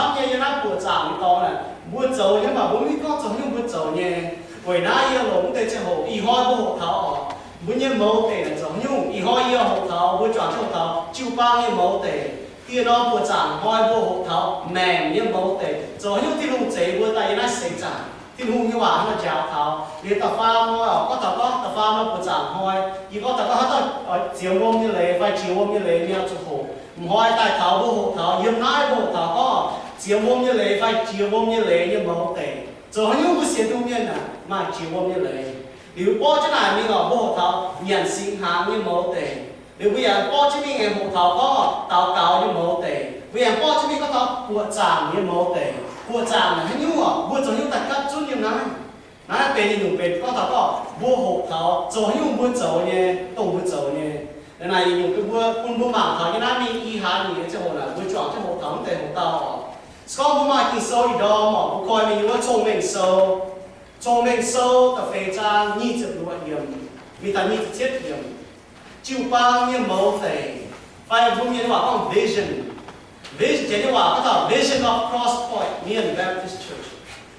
Hnangv nyei yiem naaiv buoqc zaangc nyei dorngx naaic, mbuo zoux nyei mv baac mbuo mv hiuv gorngv zoux haaix nyungc mbuo zoux nyei. Weic naaiv yie longc mv deix ziangh hoc, ih hnoi mbuo hoqc taux oc, mbuo nyei mouz deic naaic zoux haaix nyungc. Ih hnoi yie hoqc taux, mbuo juangc jienv hoqc taux jiu-baang nyei mouz deic. Dieh norm buoqc zaangc hnoi mbuo hoqc taux maengc nyei mouz deic zoux haaix nyungc. Tin-Hungh zeix mbuo daaih yiem naaiv seix zaangc, Tin-Hungh nyei waac hnangv nor njaaux taux. Liuz da'faam hnoi oc, gorngv taux gorngv da'faam hnoi buoqc zaangc hnoi, yie gorngv taux gorngv haaix dauh oix ziex wuom nyei leiz fai jiex wuom nyei leiz mingh oix zuqc hoqc. M'hnoi daaih taux mbuo hoqc taux, yiem naaiv mbuo hoqc taux gorngv ziex wuom nyei leiz fai jiex wuom nyei leiz nyei mouz deic. Zoux haaix nyungc mbuo sienx Tin-Hungh mienh aah, maaih jiex wuom nyei leiz. Liuz borqv jienv naaic mingh oc, mbuo hoqc taux nyanc singx hnaangx nyei mouz deic. Liuz mbuo yaac borqv jienv mingh aengx hoqc taux gorngv daux gaux nyei mouz deic. Mbuo yaac borqv jienv mingh gorngv taux buoqc zaangc nyei mouz deic. Buoqc zaangc naaic haaix nyungc oc, mbuo zoux haaix nyungc daaih gapv zunv yiem naaiv. Naaiv benx yietc nyungc benx gorngv taux gorngv mbuo hoqc taux zoux haaix nyungc mbuo zoux nyei, dongh mbuo zoux nyei. Naaiv naaic yietc nyungc bun mbuo, bun mbuo mangc taux nyei naaiv mingh i hnoi nyei ziangh hoc naaic, mbuo juangc jienv hoqc taux mv deix hoc dauh oc. Se gorngv mbuo maaih Ging-Sou ih ndorm oc, mbuo koi mingh yiem wuov Cong-Mengh Sou. Cong-Mengh Sou da'feix zaang nyic ziepc luoqc yiemc mingh taux nyic ziepc cietv yiemc. Jiu-baang nyei mouz deic, fai mbuo mienh nyei waac gorngv vision. Vision, Janx nyei waac gorngv taux Vision of Cross Point Mien Baptist Church.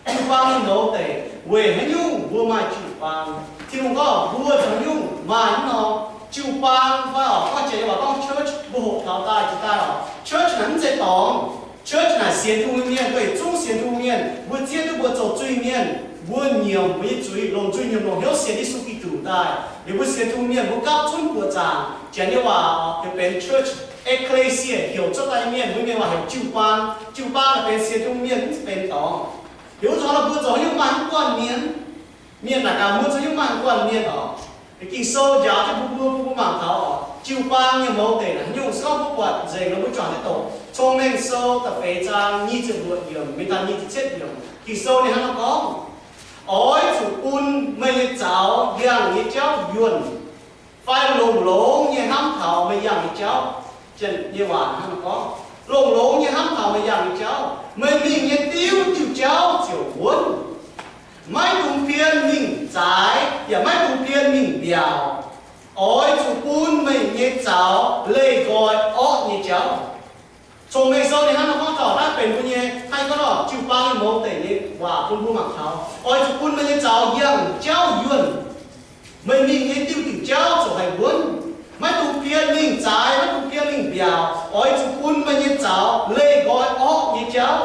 Jiu-baang nyei mouz deic weic haaix nyungc mbuo maaih jiu-baang? Tin-Hungh gorngv mbuo zoux haaix nyungc maaih mv norm jiu-baang fai oc, gorngv Janx nyei waac gorngv church, mbuo hoqc taux daaih jiex daaih oc. Church naaic mv zeiz dorngx. Church naaic sienx Tin-Hungh nyei mienh, dongh yietc zungv sienx Tin-Hungh mienh. Mbuo zieqv duqv mbuo zoux zuiz-mienh, mbuo nyiemc mbuo nyei zuiz, longc zuiz-nyiemc longc hnyouv sienx Yesu Giduc daaih. Liuz mbuo sienx Tin-Hungh mienh, mbuo gapv zunv buoqc zaangc. Janx nyei waac heuc benx church, ecclesia heuc cuotv daaih nyei mienh, mbuo mienh waac heuc jiu-baang. Jiu-baang naaic benx sienx Tin-Hungh mienh, mv zeiz benx dorngx. Liuz wuov zanc mbuo zoux haaix nyungc maaih mv buonv mienh? Mienh naaic gaax mbuo zoux haaix nyungc maaih mv buonv mienh oc? Ging-Sou njaaux jienv mbuo, mbuo, mbuo mangc taux oc, jiu-baang nyei mouz deic naaic haaix nyungc. Se gorngv mbuo buatc nzengc nor, mbuo juangc jienv doqc Cong-Mengh Sou da'feix zaang nyic ziepc luoqc yiemc mingh taux nyic ziepc cietv yiemc. Ging-Sou ninh hnangv naaiv gorngv, oix zuqc bun meih nyei zaux yangh nyei jauv yuonh, fai longx-longx nyei hnamv taux meih yangh nyei jauv. Janx nyei waac hnangv naaiv gorngv, longx-longx nyei hnamv taux meih yangh nyei jauv, meih mingh nyei diuv diuh jauv ziouc wuonv. Maiv dungx pien mingh zaaix, yaac maiv dungx pien mingh mbiaauc. Oix zuqc bun meih nyei zaux leih nqoi orqv nyei jauv. Cong-Mengh Sou ninh hnangv naaiv gorngv taux naaiv benx mbuo nyei, hnangv gorngv jiu-baang nyei mouz deic nyei waac bun mbuo mangc taux, oix zuqc bun meih nyei zaux yangh jauv yuonh. Meih mingh nyei diuh diuh jauv ziouc haih wuonv. Maiv dungx pien mingh zaaix, maiv dungx pien mingh mbiaauc. Oix zuqc bun meih nyei zaux leih nqoi orqv nyei jauv.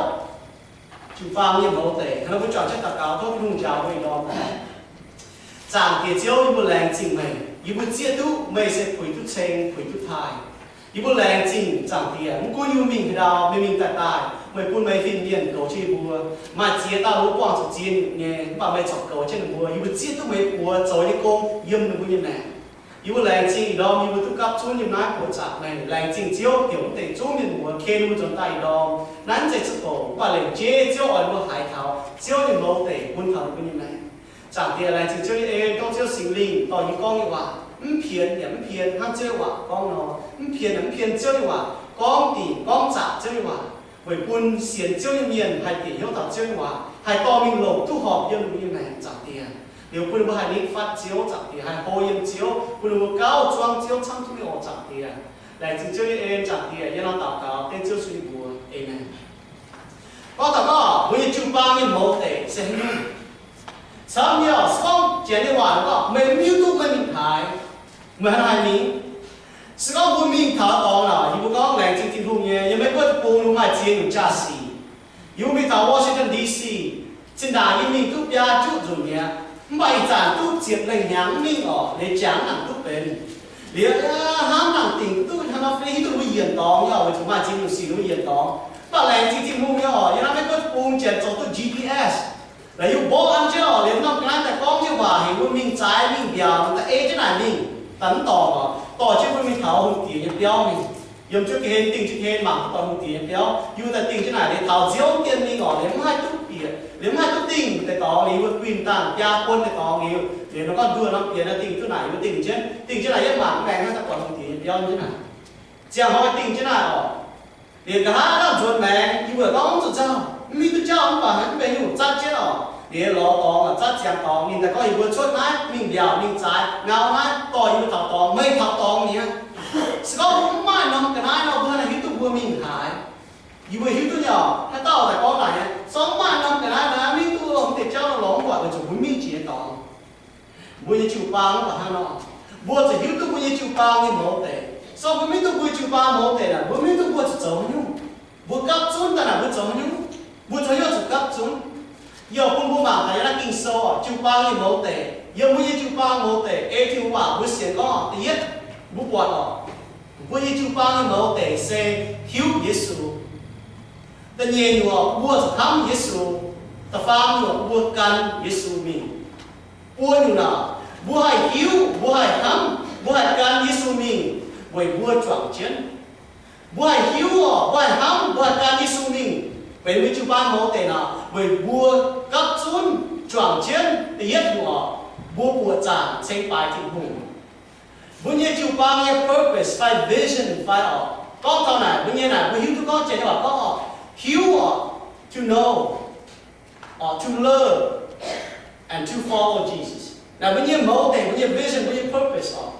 Jiu-baang nyei mouz deic, hnangv naaiv mbuo juangc jienv daux gaux, tov Tin-Hungh njaaux mbuo ih ndorm. Zaangc Diex Ziouv, yie mbuo laengz zingh meih. Yie mbuo zieqv duqv meih se puix duqv ceng, puix duqv taaih. Yie mbuo laengz zingh Zaangc Diex, mv gunv yie mbuo mingh haaix ndau, meih mingh daaih daaih, meih bun meih fin-mienh goux jienv yie mbuo. Maaih ziex dauh mbuo buangh zuqc ziex nyungc nyei, mv baac meih corc goux jienv ninh mbuo. Yie mbuo zieqv duqv meih buoz zoux nyei gong yiem ninh mbuo nyei maengc. Yie mbuo laengz zingh ih ndorm yie mbuo duqv gapv zunv yiem naaiv buoqc zaangc maengc. Laengz zingh Ziouv heuc mv deix zungv mienh muoz ken mbuo nzuonx daaih ih ndorm. Naaiv mv zeiz zuqc bouc, mv baac lengc jeiv Ziouv oix mbuo haiz taux Ziouv nyei mouz deic bun taux ninh mbuo nyei maengc. Zaangc Diex, laengz zingh Ziouv nyei en, gorngv Ziouv Singx Lingh dorh yie gorngv nyei waac mv pienx yaac mv pien hnangv Ziouv nyei waac gorngv nor, mv pienx yaac mv pien Ziouv nyei waac, gorngv dingc gorngv zaqc Ziouv nyei waac, weic bun sienx Ziouv nyei mienh haih bieqc hnyouv taux Ziouv nyei waac, haih dorh mingh longc duqv horpc yiem ninh mbuo nyei maengc, Zaangc Diex. Liuz bun ninh mbuo haih nitv fatv Ziouv, Zaangc Diex, haih hlo yiem Ziouv, bun ninh mbuo gauh zuangv Ziouv camv duqv mingh oc, Zaangc Diex. Laengz zingh Ziouv nyei en, Zaangc Diex, yie nor daux gaux dengv Ziouv Yesu nyei mbuox. Aamen. Gorngv taux gorngv mbuo nyei jiu-baang nyei mouz deic se haaix nyungc? Camv nyei oc, se gorngv Janx nyei waac gorngv meih mv hiuv duqv meih mingh haaix, meih hnangv haaix mingh. Se gorngv mbuo mingh taux dorngx naaic, yie mbuo gorngv laengz zingh Tin-Hungh nyei, yiem Meiv Guoqv deic-bung mbuo maaih ziex nyungc jaa-sic. Yie mbuo mingh taux Washington D C, zinh ndaangc yie mingh duqv biaa juqv nzunc mi'aqv, mv baac ih zanc duqv ziepc lengh hnyangx mv mingh oc, liuz jangx mv nangc duqv benx. Liuz hnamv nangc dingc duqv hnangv nor fai hiuv duqv mbuo yienc dorngx nyei oc, weic zuqc maaih ziex nyungc sic mbuo yienc dorngx. Mv baac laengz zingh Tin-Hungh nyei oc, yiem naaiv Meiv Guoqv deic-bung Janx zoux duqv G P S. Laaix yie mborqv an jienv oc, liuz norm ga'naaiv daaih gorngv jienv waac heuc mbuo mingh zaaix mingh mbiaauc, daaih ei jienv naaic mingh, daaih mv dorngc oc, dorh jienv mbuo mingh taux hungh diex nyei biauv mingh. Yiem jienv ga'hlen dingh jienv ga'hlen mangc duqv dorh hungh diex nyei biauv. Yie mbuo daaih dingh jienv naaic liuz taux nziouv dien mingh oc, liuz mv haih duqv bieqc, liuz mv haih duqv dingh deix dorngx, liuz yie mbuo guinh dangh biaa buon deix dorngx liuz, liuz nor gorngv nduoh norm bieqc naaiv dingh duqv naaic, yie mbuo dingh jienv, dingh jienv naaic yietv mangc mv aengx naaiv daaih buatc hungh diex nyei biauv jienv naaic. Ziangh hoc dingh jienv naaic oc. Liuz nqa'haav nzuonx maengx, yie mbuo gorngv zuqc nzauh, mv hiuv duqv jauv mv baac haiz mv benx nyungc zatv jienv oc. Liuz lorz dorngx, zatv ziangx dorngx, ninh daaih gorngv yie mbuo cuotv naaiv mingh mbiaauc mingh zaaix, ngau naaiv dorh yie mbuo taux dorngx, meih taux dorngx mi'aqv. Se gorngv mbuo mv maaih norm ga'naaiv nor, mbuo hnangv naaic hiuv duqv mbuo mingh haaix? Yie mbuo hiuv duqv nyei oc, haaix dauh daaih gorngv naaic, sorng maaih norm ga'naaiv naaiv mingh duqv longx deix jauv lorz mv buatc, weic zuqc mbuo mingh jiex dorngx. Mbuo nyei jiu-baang mv baac hnangv nor, mbuo zuqc hiuv duqv mbuo nyei jiu-baang nyei mouz deix. Sorng mbuo mingh duqv mbuo jiu-baang mouz deix naaic, mbuo mingh duqv mbuo zuqc zoux haaix nyungc, mbuo gapv zunv daaih naaic mbuo zoux haaix nyungc, mbuo zoux haaix nyungc zuqc gapv zunv. Yie bun mbuo mangc gaax yiem naaiv Ging-Sou oc, jiu-baang nyei mouz deix. Yiem mbuo nyei jiu-baang mouz deix ei Tin-Hungh waac mbuo sienx gorngv, da'yietv, mbuo buatc oc, mbuo nyei jiu-baang nyei mouz deix se hiuv Yesu. Da'nyeic nyungc oc, mbuo zuqc hnamv Yesu. Da'faam nyungc oc, mbuo gan Yesu mingh. Buo nyungc naaic, mbuo haih hiuv, mbuo haih hnamv, mbuo haih gan Yesu mingh weic mbuo juangc jienv. Mbuo haih hiuv oc, mbuo haih hnamv, mbuo haih gan Yesu mingh benx mbuo jiu-baang mouz deix naaic weic mbuo gapv zunv juangc jienv. Da'yietv nyungc oc, mbuo buoqc zaangc ceng baaix Tin-Hungh. Mbuo nyei jiu-baang nyei purpose fai vision fai oc, gorngv taux naaic mbuo nyei naaic mbuo hiuv duqv gorngv Janx nyei waac gorngv oc, hiuv oc, to know, or to love, and to follow Jesus. Naaic mbuo nyei mouz deix, mbuo nyei vision, mbuo nyei purpose oc,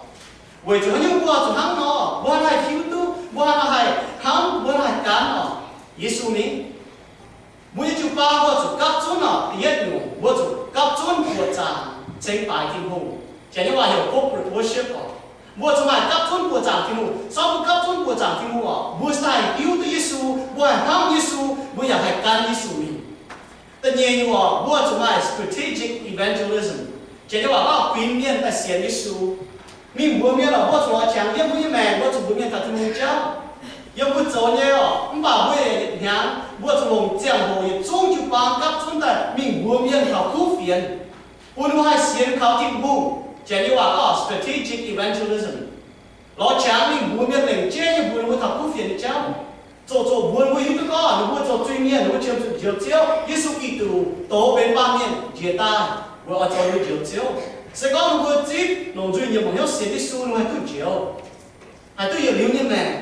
weic zuqc haaix nyungc mbuo zuqc hnangv nor, mbuo haih hiuv duqv, mbuo haih hnamv, mbuo haih gan oc Yesu mingh. Mbuo nyei jiu-baang mbuo zuqc gapv zunv oc. Da'yietv nyungc, mbuo zuqc gapv zunv buoqc zaangc ceng baaix Tin-Hungh. Janx nyei waac heuc corporate worship oc. Mbuo zuqc maaih gapv zunv buoqc zaangc Tin-Hungh. Sorng mbuo gapv zunv buoqc zaangc Tin-Hungh oc, mbuo se haih hiuv duqv Yesu, mbuo haih hnamv Yesu, mbuo yaac haih gan Yesu mingh. Da'nyeic nyungc oc, mbuo zuqc maaih strategic evangelism. Janx nyei waac gorngv kuinx mienh daaih sienx Yesu. Mingh mbuox mienh oc, mbuo zuqc oix jangx yiem mbuo nyei maengc, mbuo zuqc mbuox mienh taux Tin-Hungh jauv. Yiem mbuo zoux nyei oc, mv baac mbuo yietc hnyangx mbuo zuqc longc ziangh hoc yietc zungv jiu-baang gapv zunv daaih mingh mbuox mienh taux kuv fienx, bun mbuo haih sienx kaux Tin-Hungh. Janx nyei waac gorngv strategic evangelism. Lorz qangx mingh mbuox mienh lengc jeiv nyei mbuox mbuo taux kuv fienx nyei jauv. Zoqc zoqc mbuox mbuo hiuv duqv gorngv ninh mbuo zoux zuiz-mienh, ninh mbuo qiemx zuqc njoux Ziouv. Yesu Giduc doz benx baamh mienh njiec daaih weic oix zoux ninh mbuo njoux Ziouv. Se gorngv ninh mbuo zipv longc nzuih nyiemc mangc hnyouv sienx Yesu, ninh mbuo haih duqv njoux, haih duqv yietc liuz nyei maengc.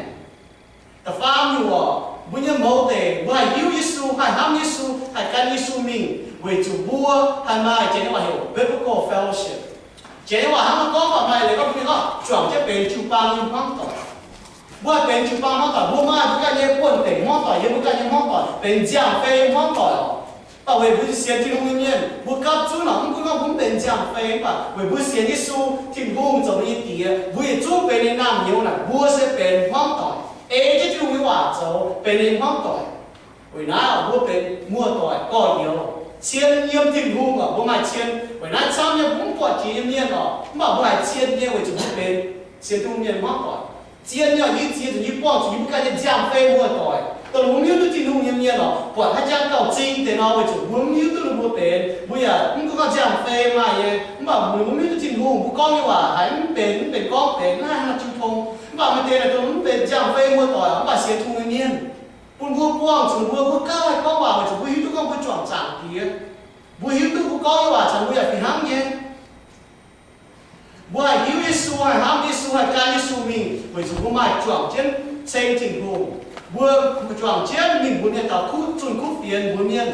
Da'faam nyungc oc, mbuo nyei mouz deix mbuo haih hiuv Yesu, haih hnamv Yesu, haih gan Yesu mingh weic zuqc mbuo haih maaih, Janx nyei waac heuc biblical fellowship. Janx nyei waac hnangv nor gorngv, maaih leiz gorngv mbuo mienh gorngv juangc jienv benx jiu-baang nyei hmuangv doic. Mbuo haih benx jiu-baang hmuangv doic, mbuo maaih mbuo ganh nyei buonv-deic hmuangv doic, yiem mbuo ganh nyei hmuangv doic benx nziangh-fei hmuangv doic oc. Mv baac weic mbuo sienx Tin-Hungh nyei mienh, mbuo gapv zunv oc, mv gunv gorngv mbuo mv benx nziangh-fei, mv baac weic mbuo sienx Yesu, Tin-Hungh zoux mbuo nyei Diex, mbuo yietc zungv benx ninh naamh nyouz naaic, mbuo se benx hmuangv doic, ei jienv Tin-Hungh nyei waac zoux, benx ninh hmuangv doic. Weic naaiv oc, mbuo benx muoz-doic gorx-youz, cien yiem Tin-Hungh oc, mbuo maaih cien. Weic naaiv camv nyei mbuo mv buatc jiex nyei mienh oc, mv baac mbuo haiz cien nyei weic zuqc mbuo benx sienx Tin-Hungh mienh hmuangv doic. Zien nyei oc, yie ziex zuqc yie buangh zuqc yie mbuo ganh nyei nziangh-fei muoz-doic, dongh mbuo mv hiuv duqv Tin-Hungh nyei mienh oc, buatc haaix jang gauh zing deix nor, weic zuqc mbuo mv hiuv duqv ninh mbuo benx, mbuo yaac mv gunv gorngv nziangh-fei maaih nyei, mv baac mbuo mv hiuv duqv Tin-Hungh, mbuo gorngv nyei waac haiz mv benx, mv benx gorngv benx, mv haih hnangv jiu tong. Mv baac maaih deix naaic dongh mv benx nziangh-fei muoz-doic oc, mv baac sienx Tin-Hungh nyei mienh, bun mbuo buangh zuqc mbuo, mbuo gauh haih gorngv waac weic zuqc mbuo hiuv duqv gorngv mbuo juangc zaangc Diex. Mbuo hiuv duqv mbuo gorngv nyei waac caux mbuo yaac fih hnangv nyei. Mbuo haih hiuv Yesu, haih hnamv Yesu, haih gan Yesu mingh weic zuqc mbuo maaih juangc jienv ceng Tin-Hungh. Mbuo juangc jienv mingh mbuox mienh taux kuv, zunh kuv fienx mbuox mienh.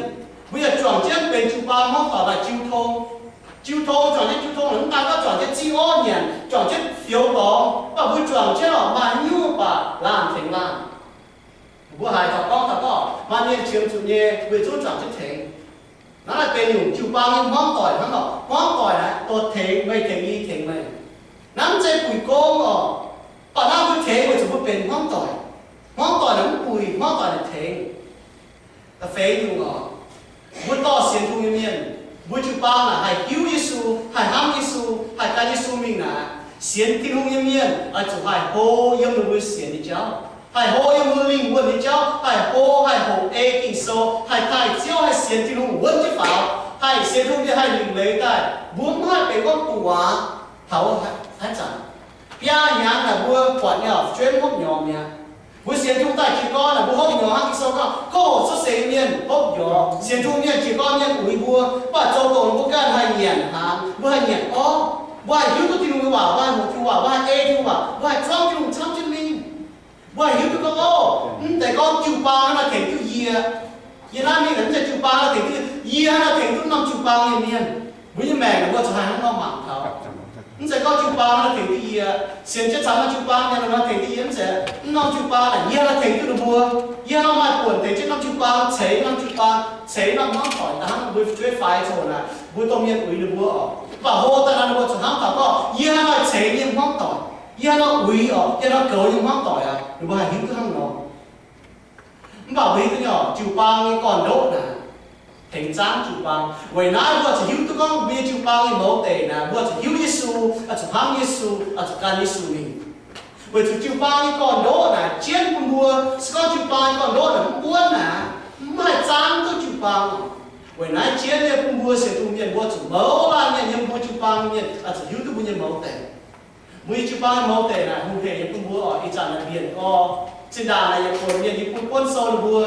Mbuo yaac juangc jienv benx jiu-baang hmuangv doic maaih jiu tong. Jiu tong, juangc jienv jiu tong mv daan gorngv juangc jienv zingh orv nyanc, juangc jienv fioux dorngx, mv baac mbuo juangc jienv oc, maaih haaix nyungc baac laanh tengx laanh. Mbuo haiz taux gorngv taux gorngv maaih mienh qiemx zuqc nyei, mbuo yietc zungv juangc jienv tengx. Naaiv naaic benx nyungc jiu-baang nyei hmuangv doic hnangv nor. Hmuangv doic naaic dorh tengx meih, tengx yie, tengx meih. Naaiv mv zeiz buic gong oc, mv baac naaiv mbuo tengx weic zuqc mbuo benx hmuangv doic. Hmuangv doic naaic mv buic, hmuangv doic naaic tengx. Da'feix nyungc oc, mbuo dorh sienx Tin-Hungh nyei mienh, mbuo jiu-baang naaic haih hiuv Yesu, haih hnamv Yesu, haih gan Yesu mingh naaic, sienx Tin-Hungh nyei mienh oix zuqc haih hlo yiem ninh mbuo sienx nyei jauv, haih hlo yiem mbuo lingh wuonh nyei jauv, haih hlo, haih hoqc ei Ging-Sou, haih taaih Ziouv, haih sienx Tin-Hungh wuonv jienv faaux, haih sienx Tin-Hungh nyei, haih lingc leiz daaih. Mbuo mv haih benx gorngv gu'nguaaz taux haaix zanc. Biaa hnyangx naaic mbuo buatc nyei oc, fu'jueiv mv hopv nyorx mi'aqv. Mbuo sienx Tin-Hungh daaih jiez gorn naaic mbuo hopv nyorx hnangv Ging-Sou gorngv, gox cuotv seix nyei mienh hopv nyorx. Sienx Tin-Hungh mienh jiez gorn mienh uix mbuo, mv baac zoux doqc mbuo ganh haih nyanc hnaangx, mbuo haih nyanc orv, mbuo haih hiuv duqv Tin-Hungh nyei waac, mbuo haih hoqc Tin-Hungh waac, mbuo haih ei Tin-Hungh waac, mbuo haih zuangv Tin-Hungh camv jienv mingh. Mbuo haih hiuv duqv gorngv, ov, mv deix gorngv jiu-baang hnangv naaiv tengx duqv yie. Yie naaiv mingh naaic mv zeiz jiu-baang hnangv tengx duqv yie, yie hnangv naaiv tengx duqv norm jiu-baang nyei mienh. Mbuo nyei maengc naaic mbuo zuqc haih hnangv nor mangc taux. Mv zeiz gorngv jiu-baang nor tengx duqv yie, sienx jienv caux norm jiu-baang nyei nor tengx duqv yie, mv zeiz. Mv norm jiu-baang naaic yie nor tengx duqv ninh mbuo. Yie nor maaih buonc tengx jienv norm jiu-baang, ceix norm jiu-baang, ceix norm hmuangv doic daaih hnangv mbuo fu'jueiv faix zoux naaic, mbuo domh mienh uix ninh mbuo oc. Mv baac hlo daaih nor ninh mbuo zuqc hnamv taux gorngv yie haih ceix nyei hmuangv doic, yie haih nor uix oc, yie haih nor goux nyei hmuangv doic aqv, ninh mbuo haih hiuv duqv hnangv nor. Mv baac mbuo hiuv duqv nyei oc, jiu-baang nyei gorn-ndoqv naaic tengx zaangv jiu-baang. Weic naaiv mbuo zuqc hiuv duqv gorngv mbuo nyei jiu-baang nyei mouz deic naaic, mbuo zuqc hiuv Yesu, oix zuqc hnamv Yesu, oix zuqc gan Yesu mingh. Weic zuqc jiu-baang nyei gorn-ndoqv naaic jienv bun mbuo. Se gorngv jiu-baang nyei gorn-ndoqv naaic mv buonv naaic, mv haih zaangv duqv jiu-baang. Weic naaiv jienv nyei bun mbuo sienx Tin-Hungh mienh mbuo zuqc mouz laanh mienh yiem mbuo jiu-baang mienh oix zuqc hiuv duqv mbuo nyei mouz deic. Mbuo nyei jiu-baang mouz deic naaic hungh hec nyei bun mbuo oc. Ih zanc naaic mbienc gorx, zinh ndaangc naaic yietc buonc mienh yie bun buonv sou ninh mbuo.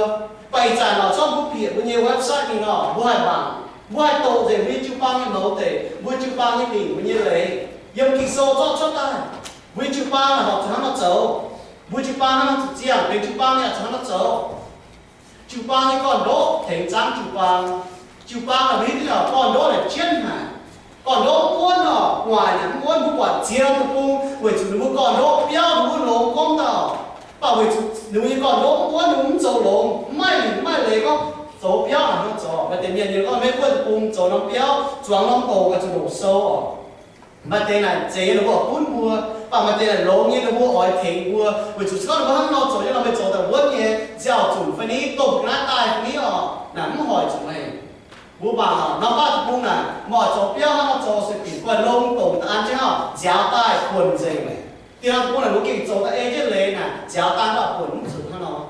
Mv baac ih zanc oc, zorqv mbuo bieqc mbuo nyei website mingh nor, mbuo haih mangc, mbuo haih doqc nzengc mbuo nyei jiu-baang nyei mouz deic, mbuo jiu-baang nyei lingc, mbuo nyei leiz, yiem Ging-Sou zorqv cuotv daaih. Mbuo nyei jiu-baang naaic horpc zuqc hnangv nor zoux. Mbuo jiu-baang hnangv nor zuqc ziangh, benx jiu-baang nyei oix zuqc hnangv nor zoux. Jiu-baang nyei gorn-ndoqv tengx zaangv jiu-baang. Jiu-baang naaic mbuo hiuv duqv gorn-ndoqv naaic jienv haic. Gorn-ndoqv mv buonv oc, gu'nguaaic naaic mv buonv, mbuo buatc ziex deic-bung weic zuqc ninh mbuo gorn-ndoqv biauv ninh mbuo longx gorngv dauh. Mv baac weic zuqc ninh mbuo nyei gorn-ndoqv mv buonv, ninh mbuo mv zoux longx, mv maaih lingc mv maaih leiz gorngv zoux biauv haaix nor zoux. Maaih deix mienh nyei gorngv maiv buonv deic-bung zoux norm biauv, zuangx norm doc oix zuqc longc sou oc. Maaih deix naaic zeiz nyei ninh mbuo oix gunv mbuo, mv baac maaih deix naaic longx nyei ninh mbuo oix tengx mbuo. Weic zuqc se gorngv ninh mbuo hnangv nor zoux nyei nor, meih zoux daaih wuonv nyei, nziaaux zunc fai ni, domh ga'naaiv daaih fai ni oc, naaic mv hoic zuqc meih. Mbuo mangc oc, norm baav deic-bung naaic, mv oix zoux biauv hnangv nor zoux se bieqc guanh longx dongc da'an jienv oc, nziaaux daaih buonc nzengc. Diex norm deic-bung naaic mbuo gengh zoux daaih ei jienv leiz naaic, nziaaux daaih mv baac buonc mv zuqc hnangv nor.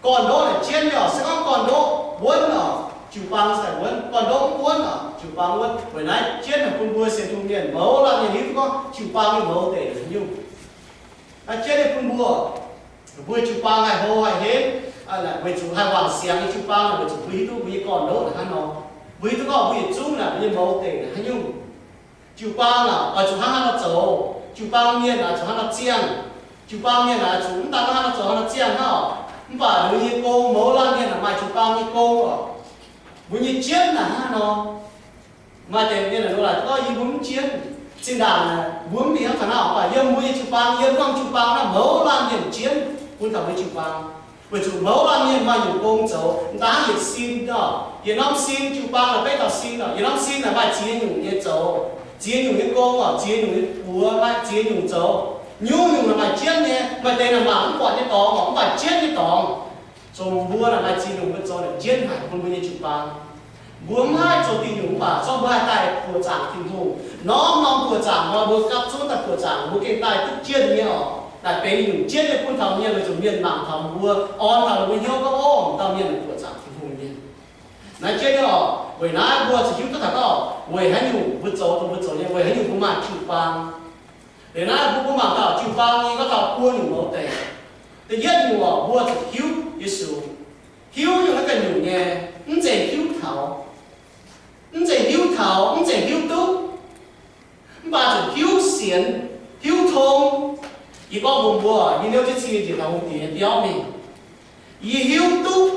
Gorn-ndoqv naaic jienv nyei oc, se gorngv gorn-ndoqv wuonv oc, jiu-baang se daaih wuonv. Gorn-ndoqv mv buonv oc, jiu-baang wuonv. Weic naaiv jienv naaic bun mbuo sienx Tin-Hungh mienh mouz laanh mienh hiuv duqv gorngv jiu-baang nyei mouz deic haaix nyungc. Naaiv jienv nyei bun mbuo, mbuo jiu-baang haih hlo haih henv, weic zuqc haih wangc siangx nyei jiu-baang naaic, weic zuqc mbuo hiuv duqv mbuo nyei gorn-ndoqv naaic hnangv nor. Mbuo hiuv duqv gorngv mbuo yietc zungv naaic mbuo nyei mouz deic naaic haaix nyungc. Jiu-baang naaic oix zuqc hnangv haaix nor zoux, jiu-baang mienh oix zuqc hnangv haaix nor ziangh. Jiu-baang mienh naaic oix zuqc mv daan hnangv haaix nor zoux hnangv nor ziangh hnangv oc. Mv baac mbuo nyei gong, mouz laanh mienh naaic maaih jiu-baang nyei gong oc. Mbuo nyei jienv naaic hnangv haaix nor. Maaih deix mienh naaic nor laaic gorngv yie mbuo mv jienv. Zinh ndaangc naaic mbuo mv bieqc hnangv taux naaiv oc, mv baac yiem mbuo nyei jiu-baang, yiem norm jiu-baang naaiv mouz laanh mienh jienv bun taux mbuo jiu-baang. Weic zuqc mouz laanh mienh maaih nyungc gong zoux, mv daan yietc sin oc. Yietc norm sin, jiu-baang naaic beiv dauh sin oc. Yietc norm sin naaic maaih ziex nyungc nyei zoux, ziex nyungc nyei gong oc, ziex nyungc nyei buoz, maaih ziex nyungc zoux. Nyungc-nyungc naaic maaih jienv nyei. Maaih deix naaic mangc mv buatc nyei dorngx oc, mv baac jienv nyei dorngx. Zoux mbuo naaic maaih ziex nyungc mbuo zoux naaic jienv haic bun mbuo nyei jiu-baang. Mbuo mv haih zoux diuh nyungc mv baac zorqv mbuo haih daaih buoqc zaangc Tin-Hungh. Norm norm buoqc zaangc nor, mbuo gapv zunv daaih buoqc zaangc, mbuo gengh daaih duqv jienv nyei oc. Naaic benx nyungc jienv nyei bun taux mienh, weic zuqc mienh mangc taux mbuo, orn taux ninh mbuo hnyouv gorngv, Ov, dauh mienh buoqc zaangc Tin-Hungh nyei. Naaiv jienv nyei oc. Weic naaiv mbuo zuqc hiuv duqv taux gorngv weic haaix nyungc mbuo zoux dongh mbuo zoux nyei, weic haaix nyungc mbuo maaih jiu-baang. Liuz naaiv mbuo, mbuo mangc taux jiu-baang nyei gorngv taux buo nyungc mouz deix. Da'yietv nyungc oc, mbuo zuqc hiuv Yesu. Hiuv nyungc naaiv ganh nyungc nyei, mv zeiz hiuv taux, mv zeiz hiuv taux, mv zeiz hiuv duqv, mv baac zuqc hiuv sienx, hiuv tong. Yie gorngv mbuox mbuo, yie niouv jienv cing njiec taux hungh diex nyei biauv mingh. Yie hiuv duqv,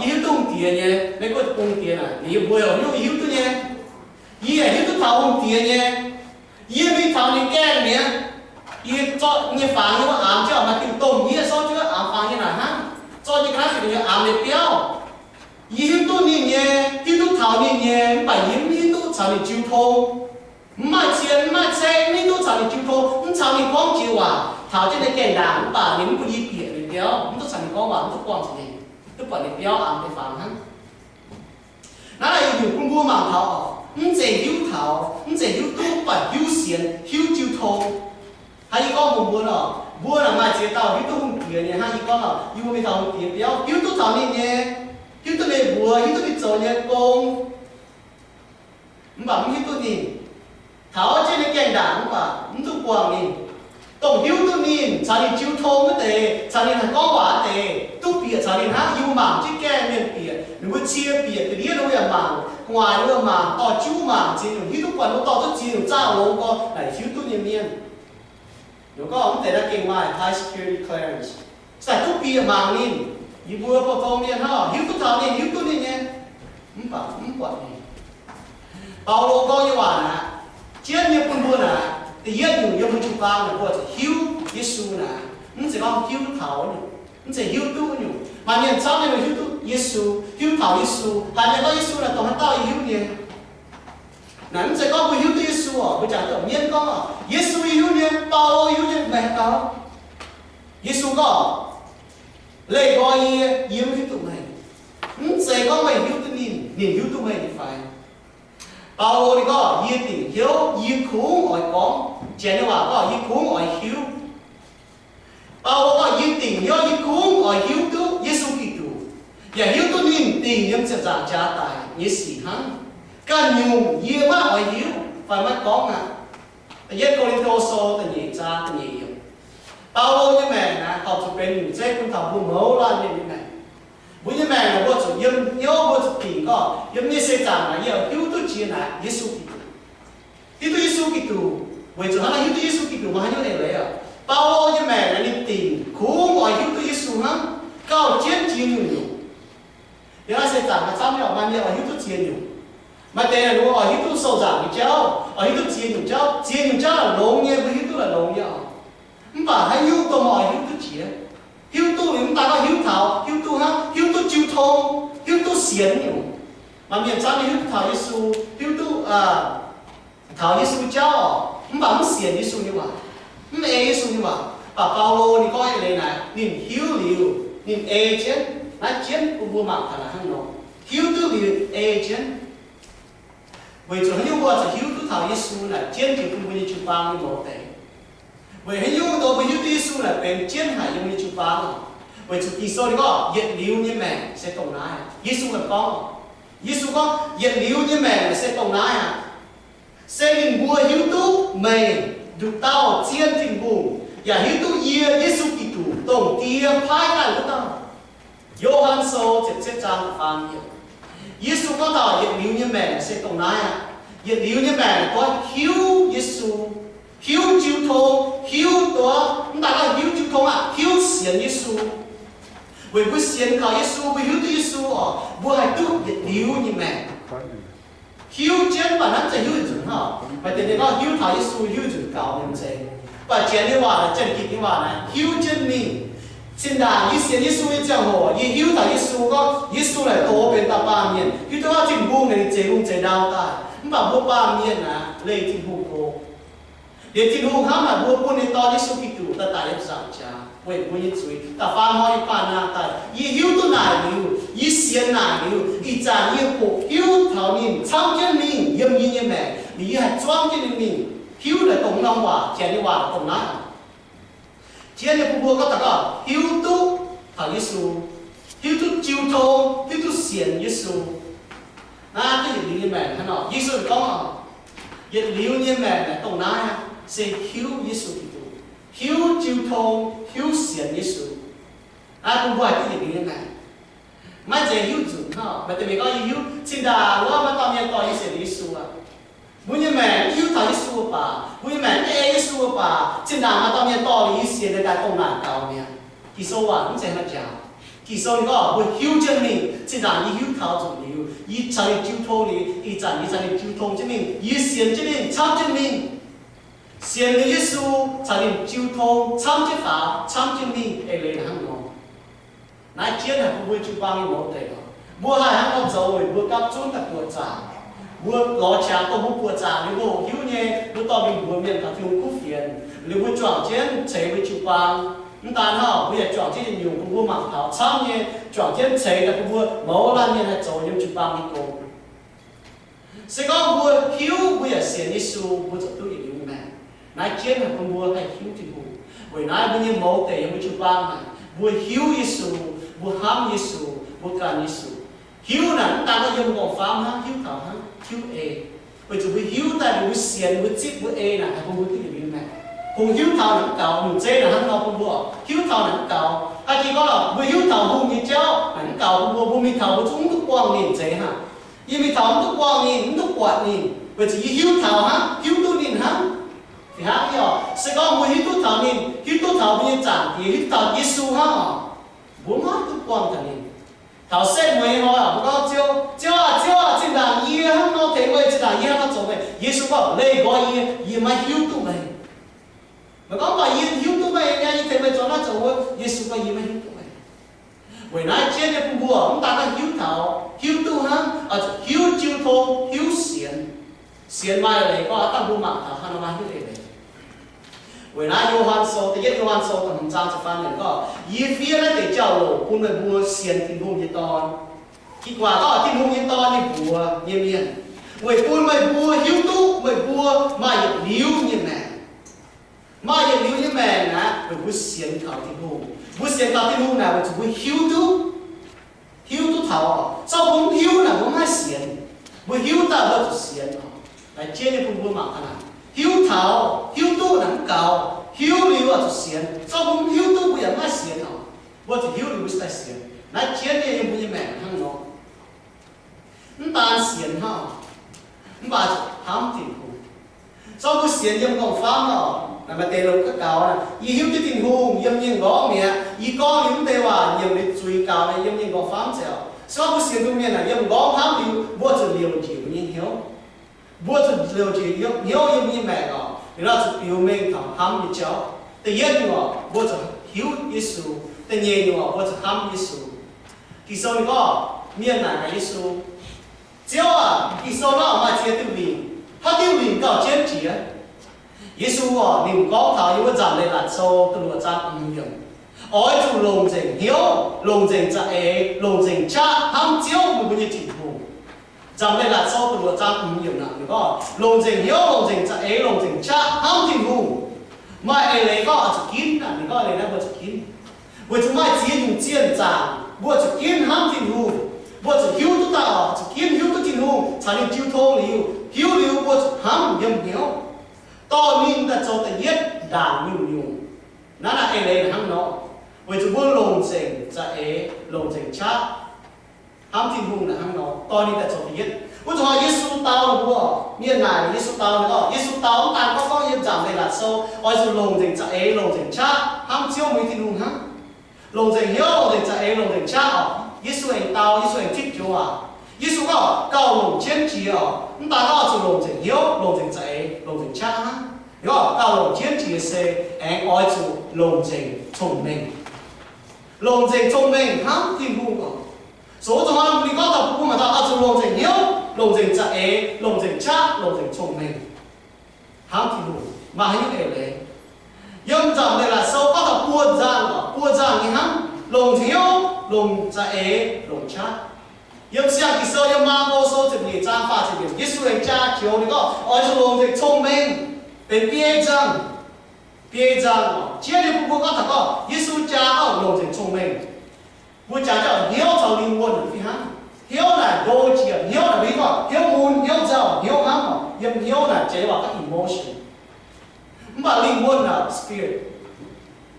yie hiuv duqv hungh diex nyei, Meiv Guoqv deic-bung hungh diex naaic, ninh mbuo haaix nyungc yie hiuv duqv nyei. Yie yaac hiuv duqv taux hungh diex nyei. Yie mingh taux ninh gaengh mi'aqv. Yie zorqv nyei fangx nyei wuov aamx jienv maaih diuh domh yie souv jienv aamx fangx nyei naaic hnangv. Zorqv nyei ga'naaiv bieqc ninh nyei aamx nyei biauv. Yie hiuv duqv ninh nyei, hiuv duqv taux ninh nyei, mv baac yie mv hiuv duqv caux ninh jiu tong. Mv maaih cien, mv maaih ceng, mv hiuv duqv caux ninh jiu tong, mv caux ninh gorngv jiex waac. Taux jienv ninh gaengh ndaangc mv baac ninh mv bun yie bieqc ninh biauv, mv duqv caux ninh gorngv waac, mv duqv buangh zuqc ninh, duqv buatc ninh biauv aamx deix fangx hnangv. Naaiv naaic yietc nyungc bun mbuo mangc taux oc, mv zeiz hiuv taux, mv zeiz hiuv duqv, mv baac hiuv sienx, hiuv jiu tong. Hnangv yie gorngv mbuox mbuo nor, mbuo naaic maaih ziex dauh hiuv duqv hungh diex nyei. Hnangv yie gorngv nor, yie mbuo mingh taux hungh diex biauv, hiuv duqv taux ninh nyei, hiuv duqv ninh mbuox, hiuv duqv ninh zoux nyei gong, mv baac mv hiuv duqv ninh. Taux jienv ninh gaengh ndaangc mv baac mv duqv buangh ninh. Dongh hiuv duqv ninh, caux ninh jiu tong wuov deix, caux ninh haih gorngv waac wuov deix, duqv bieqc caux ninh hnangv. Yie mbuo mangc jienv gaengh mienh bieqc, ninh mbuo cie bieqc, ga'ndiev ninh mbuo yaac mangc, gu'nguaaic ninh mbuo mangc, dorh juv mangc, ziex nyungc hiuv duqv buatc ninh mbuo dorh duqv ziex nyungc zaah longx gorx naaic hiuv duqv nyei mienh. Ninh gorngv mv deix naaiv gengh maaih high security clearance, se daaih duqv bieqc mangc ninh. Yie mbuo pou-tong mienh hnangv hiuv duqv taux ninh, hiuv duqv ninh nyei, mv baac mv buatc ninh. Baulo gorngv nyei waac naaic, Jienv nyei bun mbuo naaic, da'yietv nyungc yiem mbuo jiu-baang naaic, mbuo zuqc hiuv Yesu naaic. Mv zeiz gorngv hiuv taux nyungc, mv zeiz hiuv duqv nyungc. Maaih mienh camv nyei hiuv duqv Yesu, hiuv taux Yesu, haiz mienh gorngv Yesu naaic dongh haaix dauh yie hiuv nyei. Naaic mv zeiz gorngv mbuo hiuv duqv Yesu oc. Mbuo jangx duqv mienv gorngv, Yesu yie hiuv nyei, Baulo yie hiuv nyei, mv baac haaix dauh? Yesu gorngv, leih nqoi yie, yie mv hiuv duqv meih. Mv zeiz gorngv meih hiuv duqv ninh, ninh hiuv duqv meih nyei fai? Baulo ninh gorngv, yie dingc hnyouv yie kungx oix gorngv. Janx nyei waac gorngv, yie kungx oix hiuv. Baulo gorngv, yie dingc hnyouv yie kungx oix hiuv duqv Yesu Giduc, yaac hiuv duqv ninh dingc yiem ziepc nzaangc jaax daic nyei sic hnangv. Ganh nyungc yie maiv oix hiuv fai maiv gorngv aqv. Da'yietv Ko^lin^to Sou da'nyeic zaang da'nyeic yiemc. Baulo nyei maengc naaic horpc zuqc benx nyungc zeiv bun taux mbuo mouz laanh mienh nyei maengc. Mbuo nyei maengc naaic mbuo zuqc yiem hnyouv mbuo zuqc dingc gorngv, yiem nyei seix zaangc naaic yie hiuv duqv jiex naaic Yesu Giduc. Hiuv duqv Yesu Giduc, weic zuqc hnangv naaiv hiuv duqv Yesu Giduc maaih haaix nyungc eix leiz oc? Baulo nyei maengc naaic ninh dingc kungx oix hiuv duqv Yesu hnangv, gauh jienv jiex nyungc-nyungc. Yiem naaiv seix zaangc naaiv camv nyei oc, maaih mienh oix hiuv duqv ziex nyungc. Maaih deix naaic ninh mbuo oix hiuv duqv sou-nzaangc nyei jauv, oix hiuv duqv ziex nyungc jauv, ziex nyungc jauv naaic longx nyei, mbuo hiuv duqv naaic longx nyei oc. Mv baac haaix nyungc dongh meih oix hiuv duqv jiex, hiuv duqv liuz mv daaih gorngv hiuv taux, hiuv duqv hnangv, hiuv duqv jiu tong, hiuv duqv sienx nyungc. Maaih mienh camv nyei hiuv duqv taux Yesu, hiuv duqv taux Yesu jauv oc, mv baac mv sienx Yesu nyei waac, mv ei Yesu nyei waac. Mv baac Baulo ninh gorngv eix leiz naaic, ninh hiuv liuz, ninh ei jienv. Naaiv jienv bun mbuo mangc gaax naaic hnangv nor, hiuv duqv liuz ei jienv. Weic zuqc haaix nyungc mbuo zuqc hiuv duqv taux Yesu naaic jienv jiex bun mbuo nyei jiu-baang nyei mouz deix? Weic haaix nyungc nor mbuo hiuv duqv Yesu naaic benx jienv haic yiem mbuo nyei jiu-baang oc? Weic zuqc Ging-Sou ninh gorngv yietc liuz nyei maengc se dongh naaiv aqv. Yesu ganh gorngv, Yesu gorngv, yietc liuz nyei maengc se dongh naaiv aqv. Se ninh mbuo hiuv duqv meih nduqc dauh zien Tin-Hungh, yaac hiuv duqv yie, Yesu Giduc, dongh Die paaiv ganh wuov dauh. Yo^han Sou ziepc cietv zaang faam yiemc. Yesu gorngv taux yietc liuz nyei maengc se dongh naaiv aqv. Yietc liuz nyei maengc gorngv hiuv Yesu, hiuv jiu tong, hiuv duqv, mv daaih gorngv hiuv jiu tong aqv, hiuv sienx Yesu. Weic mbuo sienx kaux Yesu, mbuo hiuv duqv Yesu oc, mbuo haih duqv yietc liuz nyei maengc. Hiuv jienv, mv baac naaiv mv zeiz hiuv nzunc hnangv. Maaih deix mienh gorngv hiuv taux Yesu hiuv nzunc gaux nyei, mv zeiz. Mv baac Janx nyei waac, Janx-Gitc nyei waac naaiv, hiuv jienv mingh. Zinh ndaangc yie sienx Yesu nyei ziangh hoc, yie hiuv taux Yesu gorngv Yesu naaic dongh mbuo benx dauh baamh mienh, hiuv duqv gorngv Tin-Hungh naaic ninh zeix lungh zeix ndau daaih. Mv baac mbuo baamh mienh naaic leih Tin-Hungh go. Liuz Tin-Hungh hnamv haic mbuo, bun ninh Dorn Yesu Giduc daaih daic yiem saangc-jaax weic mbuo nyei zuiz, da'faam hnoi yie baamh naamh daaih, yie hiuv duqv naaic liuz, yie sienx naaic liuz, ih zanc yie hoqc hiuv taux ninh camv jienv mingh yiem yie nyei maengc, liuz yie haih zuangv jienv ninh mingh. Hiuv naaic dongh norm waac, Janx nyei waac dongh naaiv. Jienv nyei bun mbuo gorngv daaih gorngv hiuv duqv taux Yesu, hiuv duqv jiu tong, hiuv duqv sienx Yesu. Naaiv duqv yietc liuz nyei maengc hnangv nor. Yesu gorngv, yietc liuz nyei maengc naaic dongh naaiv aqv, se hiuv Yesu Giduc, hiuv jiu tong, hiuv sienx Yesu. Naaiv bun mbuo haih duqv yietc liuz nyei maengc. Maiv zeiz hiuv nzunc hnangv. Maaih deix mienh gorngv, yie hiuv zinh ndaangc wuov maaih dauh mienh dorh yie sienx Yesu aqv. Mbuo nyei maengc mv hiuv taux Yesu baac, mbuo nyei maengc mv ei Yesu baac, zinh ndaangc maaih dauh mienh dorh yie sienx daaih daaih dongh naaic gaux mi'aqv. Ging-Sou waac mv zeiz haaix njaaux. Ging-Sou ninh gorngv mbuo hiuv jienv mingh, zinh ndaangc yie hiuv taux nzunc liuz, yie caux ninh jiu tong liuz, ih zanc yie caux ninh jiu tong jienv mingh, yie sienx jienv ninh, camv jienv mingh. Sienx liuz Yesu caux ninh jiu tong camv jienv faaux, camv jienv mingh, eix leiz hnangv nor. Naaiv jienv haic bun mbuo jiu-baang nyei mouz deix oc. Mbuo haih hnangv nor zoux weic mbuo gapv zunv daaih buoqc zaangc. Mbuo lorz qangx dongh mbuo buoqc zaangc liuz mbuo hoqc hiuv nyei, mbuo dorh mingh mbuox mienh taux Tin-Hungh kuv fienx, liuz mbuo juangc jienv ceix mbuo jiu-baang. Mv daan hnangv, mbuo yaac juangc jienv yietc nyungc bun mbuo mangc taux camv nyei, juangc jienv ceix daaih bun mbuo mouz laanh mienh haih zoux yiem jiu-baang nyei gong. Se gorngv mbuo hiuv, mbuo yaac sienx Yesu, mbuo ziouc duqv yietc liuz nyei maengc. Naaiv jienv haic bun mbuo haih hiuv Tin-Hungh. Weic naaiv mbuo nyei mouz deix yiem mbuo jiu-baang naaic, mbuo hiuv Yesu, mbuo hnamv Yesu, mbuo ganh Yesu. Hiuv naaic mv daan gorngv yiem m'nqorngv-famv hnangv, hiuv taux hnangv, hiuv ei. Weic zuqc mbuo hiuv daaih liuz mbuo sienx, mbuo zipv, mbuo ei naaic, haih bun mbuo duqv yietc liuz nyei maengc. Kungx hiuv taux naaic mv gaux, nyungc zeiv naaic hnangv nor bun mbuo hiuv taux naaic mv gaux. Aa, jiex gorngv lorqc, mbuo hiuv taux hungh nyei jauv naaic mv gaux, bun mbuo, mbuo mingh taux mbuo zungv mv duqv buangh ninh zeiz hnangv. Yie mingh taux mv duqv buangh ninh, mv duqv buatc ninh, weic zuqc yie hiuv taux hnangv, hiuv duqv ninh hnangv. Fih hnangv nyei oc, se gorngv mbuo hiuv duqv taux ninh, hiuv duqv taux mbuo nyei Zaangc Diex, hiuv duqv taux Yesu hnangv oc, mbuo maiv duqv buangh taux ninh. Taux setv mueiz hnoi oc, mbuo gorngv, Ziouv, Ziouv aah, Ziouv aah, zinh ndaangc yie hnangv nor tengx meih, zinh ndaangc yie hnangv nor zoux meih. Yesu gorngv, Leih nqoi yie, yie maiv hiuv duqv meih. Meih gorngv, Mv baac yie hiuv duqv meih nyei, yie tengx meih zoux naaiv zoux wuov. Yesu gorngv, Yie maiv hiuv duqv meih. Weic naaiv jienv nyei bun mbuo mv daan naaiv hiuv taux hiuv duqv hnangv, oix zuqc hiuv jiu tong, hiuv sienx. Sienx maaih eix leiz gorngv, aav dangh mbuo mangc taux hnangv nor maaih hiuv eix leiz. Weic naaiv Yo^han Sou, da'yietv Yo^han Sou da'hmz zaang ziepc faam yiemc gorngv, Yie fiev naaiv deix jauv-louc bun meih mbuo sienx Tin-Hungh nyei Dorn. Ih guaax gorngv Tin-Hungh nyei Dorn nyei mbuox nyei mienh, weic bun meih mbuo hiuv duqv meih mbuo maaih yietc liuz nyei maengc. Maaih yietc liuz nyei maengc naaic, weic mbuo sienx kaux Tin-Hungh. Mbuo sienx kaux Tin-Hungh naaic, weic zuqc mbuo hiuv duqv, hiuv duqv taux. Zorqv mbuo mv hiuv naaic, mbuo mv haih sienx. Mbuo hiuv daaih mbuo zuqc sienx. Naaiv jienv nyei bun mbuo mangc gaax naaic, hiuv taux, hiuv duqv naaic mv gaux, hiuv liuz oix zuqc sienx. Zorqv mbuo mv hiuv duqv, mbuo yaac mv haih sienx oc. Mbuo zuqc hiuv liuz mbuo cingx daaih sienx. Naaiv jienv nyei yiem mbuo nyei maengc hnangv nor. Mv daan sienx hnangv, mv baac zuqc hnamv Tin-Hungh. Zorqv mbuo sienx yiem nqorngv-famv nor, naaic maaih deix longc gaax gaux, Yie hiuv duqv Tin-Hungh yiem nyei nqorngv mi'aqv. Yie gorngv liuz mv deix waac nyiemc liuz zuiz gaux nyei yiem nyei nqorngv-famv ziouc. Se gorngv mbuo sienx duqv mienh naaic yiem nqorngv hnamv liuz, mbuo zuqc liouc njiec mbuo nyei hnyouv. Mbuo zuqc liouc njiec hnyouv yiem mbuo nyei maengc oc. Liuz nor zuqc biux mengh taux hnamv nyei jauv. Da'yietv nyungc oc, mbuo zuqc hiuv Yesu. Da'nyeic nyungc oc, mbuo zuqc hnamv Yesu. Ging-Sou ninh gorngv, mienh naaic gaax Yesu, Ziouv aac, Ging-Sou naaiv maaih ziex diuh lingc. Haaix diuh lingc gauh jienv jiex? Yesu oc, ninh gorngv taux yiem wuov Nzamc Leiz-Latc Sou da'luoqc zaang hmz yiemc, oix zuqc longc nzengc hnyouv, longc nzengc za'eix, longc nzengc qaqv hnamv Ziouv, meih mbuo nyei Tin-Hungh. Nzamc Leiz-Latc Sou da'luoqc zaang hmz yiemc naaic ninh gorngv, longc nzengc hnyouv, longc nzengc za'eix, longc nzengc qaqv hnamv Tin-Hungh. Maaih eix leiz gorngv oix zuqc ginv naaic, ninh gorngv eix leiz naaiv mbuo zuqc ginv. Weic zuqc maaih ziex nyungc zienh zaangc mbuo zuqc ginv hnamv Tin-Hungh. Mbuo zuqc hiuv duqv daaih oc, zuqc ginv hiuv duqv Tin-Hungh caux ninh jiu tong liuz, hiuv liuz mbuo zuqc hnamv yiem hnyouv, dorh ninh daaih zoux da'yietv ndaangc nyungc-nyungc. Naaiv naaic eix leiz hnangv nor, weic zuqc mbuo longc nzengc za'eix, longc nzengc qaqv hnamv Tin-Hungh naaic hnangv nor, dorh ninh daaih zoux da'yietv. Wuov zuqc hnoi Yesu dau ninh mbuo, mienh naaic Yesu dau ninh gorngv, Yesu dau mv daan gorngv, gorngv yiem Nzamc Leiz-Latc Sou oix zuqc longc nzengc za'eix, longc nzengc qaqv hnamv Ziouv meih Tin-Hungh hnangv. Longc nzengc hnyouv, longc nzengc za'eix, longc nzengc qaqv oc. Yesu aengx dau, Yesu aengx tipv joux waac. Yesu gorngv gauh longc jienv jiex oc. Mv daan gorngv oix zuqc longc nzengc hnyouv, longc nzengc za'eix, longc nzengc qaqv hnangv. Ninh gorngv gauh longc jienv jiex se aengx oix zuqc longc nzengc cong-mengh. Longc nzengc cong-mengh hnamv Tin-Hungh oc. Zoux zuqc hnoi ninh gorngv taux bun mbuo mangc taux oix zuqc longc nzengc hnyouv, longc nzengc za'eix, longc nzengc qaqv, longc nzengc cong-mengh hnamv Tin-Hungh. Maaih haaix nyungc eix leiz? Yiem Nzamc Leiz-Latc Sou gorngv taux buo nzangc, buo nzangc nyei hnangv, longc hnyouv, longc za'eix, longc qaqv. Yiem Siang-Ging-Sou, yiem Maako Sou ziepc nyeic zaang faah ziepc yiemc, Yesu aengx jaa joux ninh gorngv oix zuqc longc nzengc cong-mengh, benx biei nzangc. Biei nzangc oc. Jiex nyei bun mbuo gorngv taux gorngv Yesu jaa gorngv longc nzengc cong-mengh. Mbuo jaax jauv hnyouv caux lingh wuonh fih hnangv. Hnyouv naaic ndo jiex, hnyouv naaic mbuo gorngv hnyouv mun, hnyouv nzauh, hnyouv hnamv oc. Yiem hnyouv naaic jiex waac gorngv emotion. Mv baac lingh wuonh naaic spirit.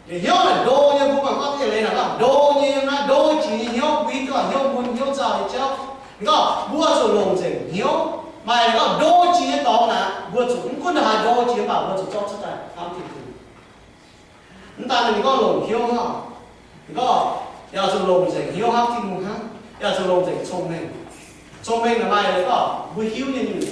Hnyouv naaic ndo nyei, mbuo mangc gorngv eix leiz naaic gorngv ndo nyei yiem naaiv, ndo jiex nyei hnyouv, mbuo gorngv hnyouv mun, hnyouv nzauh nyei jauv. Ninh gorngv mbuo zuqc longc nzengc hnyouv. Maaih ninh gorngv ndo jiex nyei dorngx naaic, mbuo zuqc mv gunv haaix ndo jiex mv baac mbuo zuqc zorqv cuotv daaih hnamv Tin-Hungh. Mv daan ninh gorngv longc hnyouv hnangv, ninh gorngv yaac zuqc longc nzengc hnyouv hnamv Tin-Hungh hnangv, yaac zuqc longc nzengc cong-mengh. Cong-mengh naaic maaih gorngv mbuo hiuv nyei nyungc.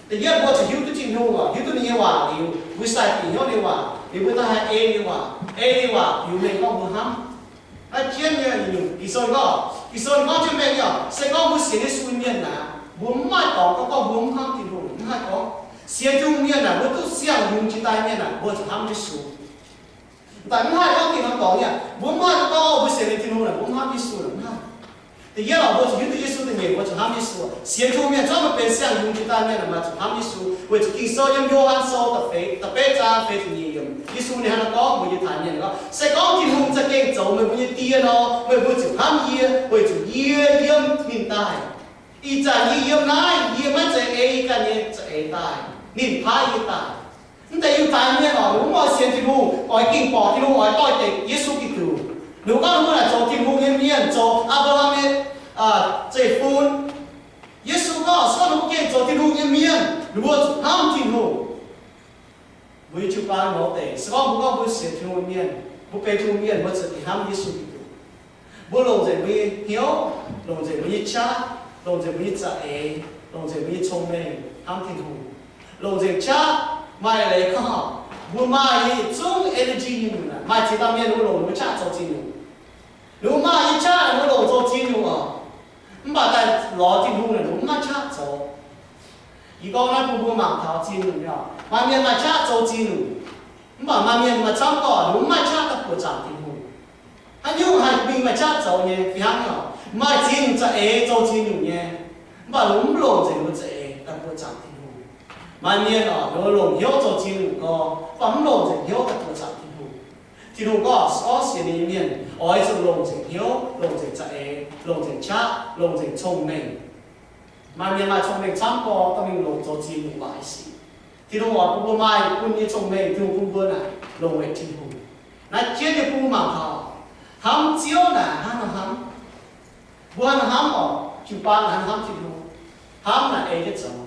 Da'yietv mbuo zuqc hiuv duqv Tin-Hungh oc, hiuv duqv ninh nyei waac liuz, mbuo sai fih hnyouv ninh nyei waac, liuz mbuo daaih haih ei ninh nyei waac, ei ninh nyei waac biux mengh gorngv mbuo hnamv. Naaiv jienv nyei nyungc Ging-Sou gorngv, Ging-Sou gorngv jienv mengh nyei oc, se gorngv mbuo sienx Yesu nyei mienh naaic, mbuo mv maaih dorngx gorngv gorngv mbuo mv hnamv Tin-Hungh, mv haih gorngv. Sienx Tin-Hungh mienh naaic, mbuo duqv siang-yungz jiex daaih mienh naaic, mbuo zuqc hnamv Yesu. Mv baac mv haih gorngv Ging-Sou gorngv nyei, mbuo mv haih gorngv mbuo sienx liuz Tin-Hungh naaic, mbuo mv hnamv Yesu naaic, mv haih. Da'yietv oc, mbuo zuqc hiuv duqv Yesu da'nyeic, mbuo zuqc hnamv Yesu. Sienx Tin-Hungh mienh, zorqv maaih benx siang-yungz jiex daaih mienh naaic, maaih zuqc hnamv Yesu, weic zuqc Ging-Sou yiem Yo^han Sou da'feix, da'betv zaang feix ziepc nyeic yiemc, Yesu ninh hnangv naaiv gorngv mbuox yie taux mienh gorngv, se gorngv Tin-Hungh za'gengh zoux meih mbuo nyei Die nor, meih mbuo ziouc hnamv yie, weic zuqc yie yiem ninh daaih. Ih zanc yie yiem naaiv, yie maiv zeiz ei ganh nyei za'eix daaih. Ninh paaiv yie daaih. Mv deix Yiutai mienh oc, ninh mv oix sienx Tin-Hungh, oix ging borqc Tin-Hungh, oix doix-dekc Yesu Giduc. Ninh mbuo gorngv ninh mbuo naaic zoux Tin-Hungh nyei mienh, zoux Apc^laa^ham nyei, aa, zeiv-fun. Yesu gorngv, se gorngv ninh mbuo gengh zoux Tin-Hungh nyei mienh, ninh mbuo zuqc hnamv Tin-Hungh. Mbuo nyei jiu-baang mouz deic, se gorngv mbuo gorngv mbuo sienx Tin-Hungh nyei mienh, mbuo benx Tin-Hungh mienh, mbuo zuqc hnamv Yesu Giduc. Mbuo longc nzengc mbuo nyei hnyouv, longc nzengc mbuo nyei qaqv, longc nzengc mbuo nyei za'eix, longc nzengc mbuo nyei cong-mengh hnamv Tin-Hungh. longc nzengc qaqv, maaih leiz gorngv, mbuo maaih nyei yietc zungv energy nyei nyungc naaic, maaih ziex dauh mienh ninh mbuo longc ninh mbuo qaqv zoux ziex nyungc. Ninh mbuo maaih nyei qaqv ninh mbuo longc zoux ziex nyungc oc. Mv baac daaih lorz Tin-Hungh naaic ninh mbuo mv maaih qaqv zoux. Yie gorngv naaiv bun mbuo mangc taux ziex nyungc nyei oc. Maaih mienh maaih qaqv zoux ziex nyungc, mv baac maaih mienh maaih camv gorqv ninh mbuo mv maaih qaqv daaih buoqc zaangc Tin-Hungh. Haaix nyungc haih mingh maaih qaqv zoux nyei? Fih hnangv nyei oc. Maaih ziex nyungc za'eix zoux ziex nyungc nyei, mv baac ninh mbuo mv longc nzengc ninh mbuo za'eix daaih buoqc zaangc Tin-Hungh. Maaih mienh oc, ninh mbuo longc hnyouv zoux ziex nyungc gorx, mv baac mv longc nzengc hnyouv daaih buoqc zaangc Tin-Hungh. Tin-Hungh gorngv, se gorngv sienx ninh nyei mienh oix zuqc longc nzengc hnyouv, longc nzengc za'eix, longc nzengc qaqv, longc nzengc cong-mengh. Maaih mienh maaih cong-mengh camv gorx, dorh mingh longc zoux ziex nyungc waaic sic. Tin-Hungh oix bun mbuo maaih bun nyei cong-mengh, Tin-Hungh bun mbuo naaic longc weic Tin-Hungh. Naaiv jienv nyei bun mbuo mangc taux, hnamv Ziouv naaic hnangv nor hnamv. Mbuo hnangv nor hnamv oc, jiu-baang naaic hnangv nor hnamv Tin-Hungh. Hnamv naaic ei jienv zoux.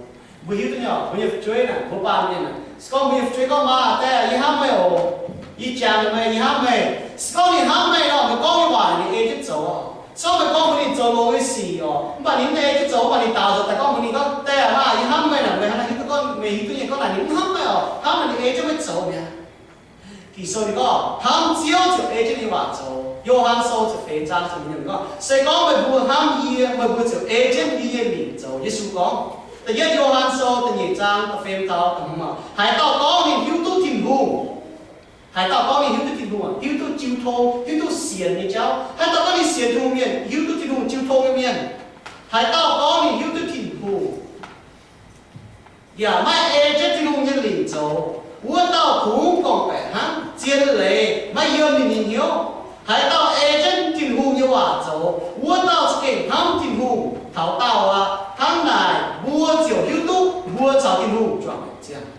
Mbuo hiuv duqv nyei oc, mbuo nyei fu'jueiv naaic, mbuo baamh mienh naaic, se gorngv mbuo nyei fu'jueiv gorngv, Maa, daeh, yie hnamv meih oc. Yie jangx meih, yie hnamv meih. Se gorngv ninh hnamv meih nor, meih gorngv nyei waac ninh ei jienv zoux oc. Se gorngv meih gorngv bun ninh zoux longx nyei sic oc, mv baac ninh mv ei jienv zoux, mv baac ninh daaux nzoux daaih gorngv bun ninh gorngv, Daeh aah, yie hnamv meih naaic, meih hnangv naaiv hiuv duqv gorngv meih hiuv duqv nyei gorngv naaic ninh mv hnamv meih oc, hnamv naaic ninh ei jienv meih zoux mi'aqv. Ging-Sou ninh gorngv, hnamv Ziouv ziouc ei jienv ninh nyei waac zoux. Yo^han Sou ziepc feix zaang ziepc hmz yiemc gorngv, se gorngv meih mbuo hnamv yie, meih mbuo ziouc ei jienv yie nyei mingh zoux. Yesu gorngv, da'yietv Yo^han Sou da'nyeic zaang da'feix taux da'hmz, haaix dauh gorngv ninh hiuv duqv Tin-Hungh, haaix dauh gorngv ninh hiuv duqv Tin-Hungh, hiuv duqv jiu tong, hiuv duqv sienx nyei jauv, haaix dauh gorngv ninh sienx Tin-Hungh mienh, hiuv duqv Tin-Hungh jiu tong nyei mienh, haaix dauh gorngv ninh hiuv duqv Tin-Hungh, yaac maiv ei jienv Tin-Hungh nyei lingc zoux, wuov dauh kungx gorngv-baeqc hnangv zien leiz maiv yiem ninh nyei hnyouv. Haaix dauh ei jienv Tin-Hungh nyei waac zoux, wuov dauh za'gengh hnamv Tin-Hungh taux daauh aqv. Hnangv naaic mbuo ziouc hiuv duqv mbuo caux Tin-Hungh juangc maengc ziangh.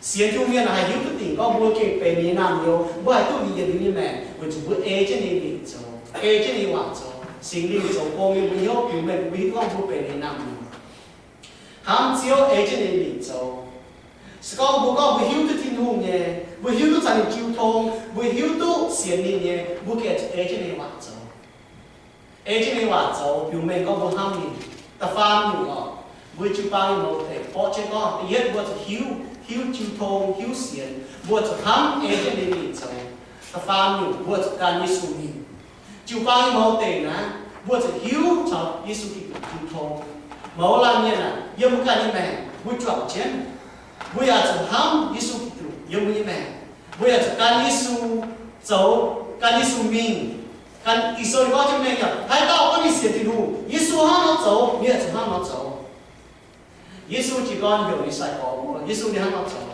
Sienx Tin-Hungh mienh haih hiuv duqv dingc gorngv mbuo gengh benx ninh nyei naamh nyouz, mbuo haih duqv ninh yietc liuz nyei maengc, weic zuqc mbuo ei jienv ninh nyei lingc zoux, ei jienv ninh nyei waac zoux. Singx Lingh zoux gong yiem mbuo hnyouv biux mengh bun mbuo hiuv duqv gorngv mbuo benx ninh nyei naamh nyouz. Hnamv Ziouv ei jienv ninh nyei lingc zoux. Se gorngv mbuo gorngv mbuo hiuv duqv Tin-Hungh nyei, mbuo hiuv duqv caux ninh jiu tong, mbuo hiuv duqv sienx ninh nyei, mbuo gengh zuqc ei jienv ninh nyei waac zoux. Ei jienv ninh nyei waac zoux biux mengh gorngv mbuo hnamv ninh. Da'faam nyungc oc, mbuo jiu-baang nyei mouz deic borqv jienv gorngv, da'yietv mbuo zuqc hiuv, hiuv jiu tong, hiuv sienx, mbuo zuqc hnamv ei jienv ninh nyei lingc zoux. Da'faam nyungc mbuo zuqc gan Yesu mingh. Jiu-baang nyei mouz deic naaiv, mbuo zuqc hiuv caux Yesu Giduc jiu tong. Mouz laanh mienh aac, yiem mbuo ganh nyei maengc mbuo juangc jienv, mbuo yaac zuqc hnamv Yesu Giduc yiem mbuo nyei maengc. Mbuo yaac zuqc gan Yesu zoux, gan Yesu mingh. Gan Ging-Sou ninh gorngv jienv mengh yaac, haaix dauh gorngv ninh sienx Tin-Hungh, Yesu hnangv nor zoux, ninh yaac zuqc hnangv nor zoux. Yesu jiez gorn heuc ninh sai-gorx mbuo, Yesu ninh hnangv nor zoux.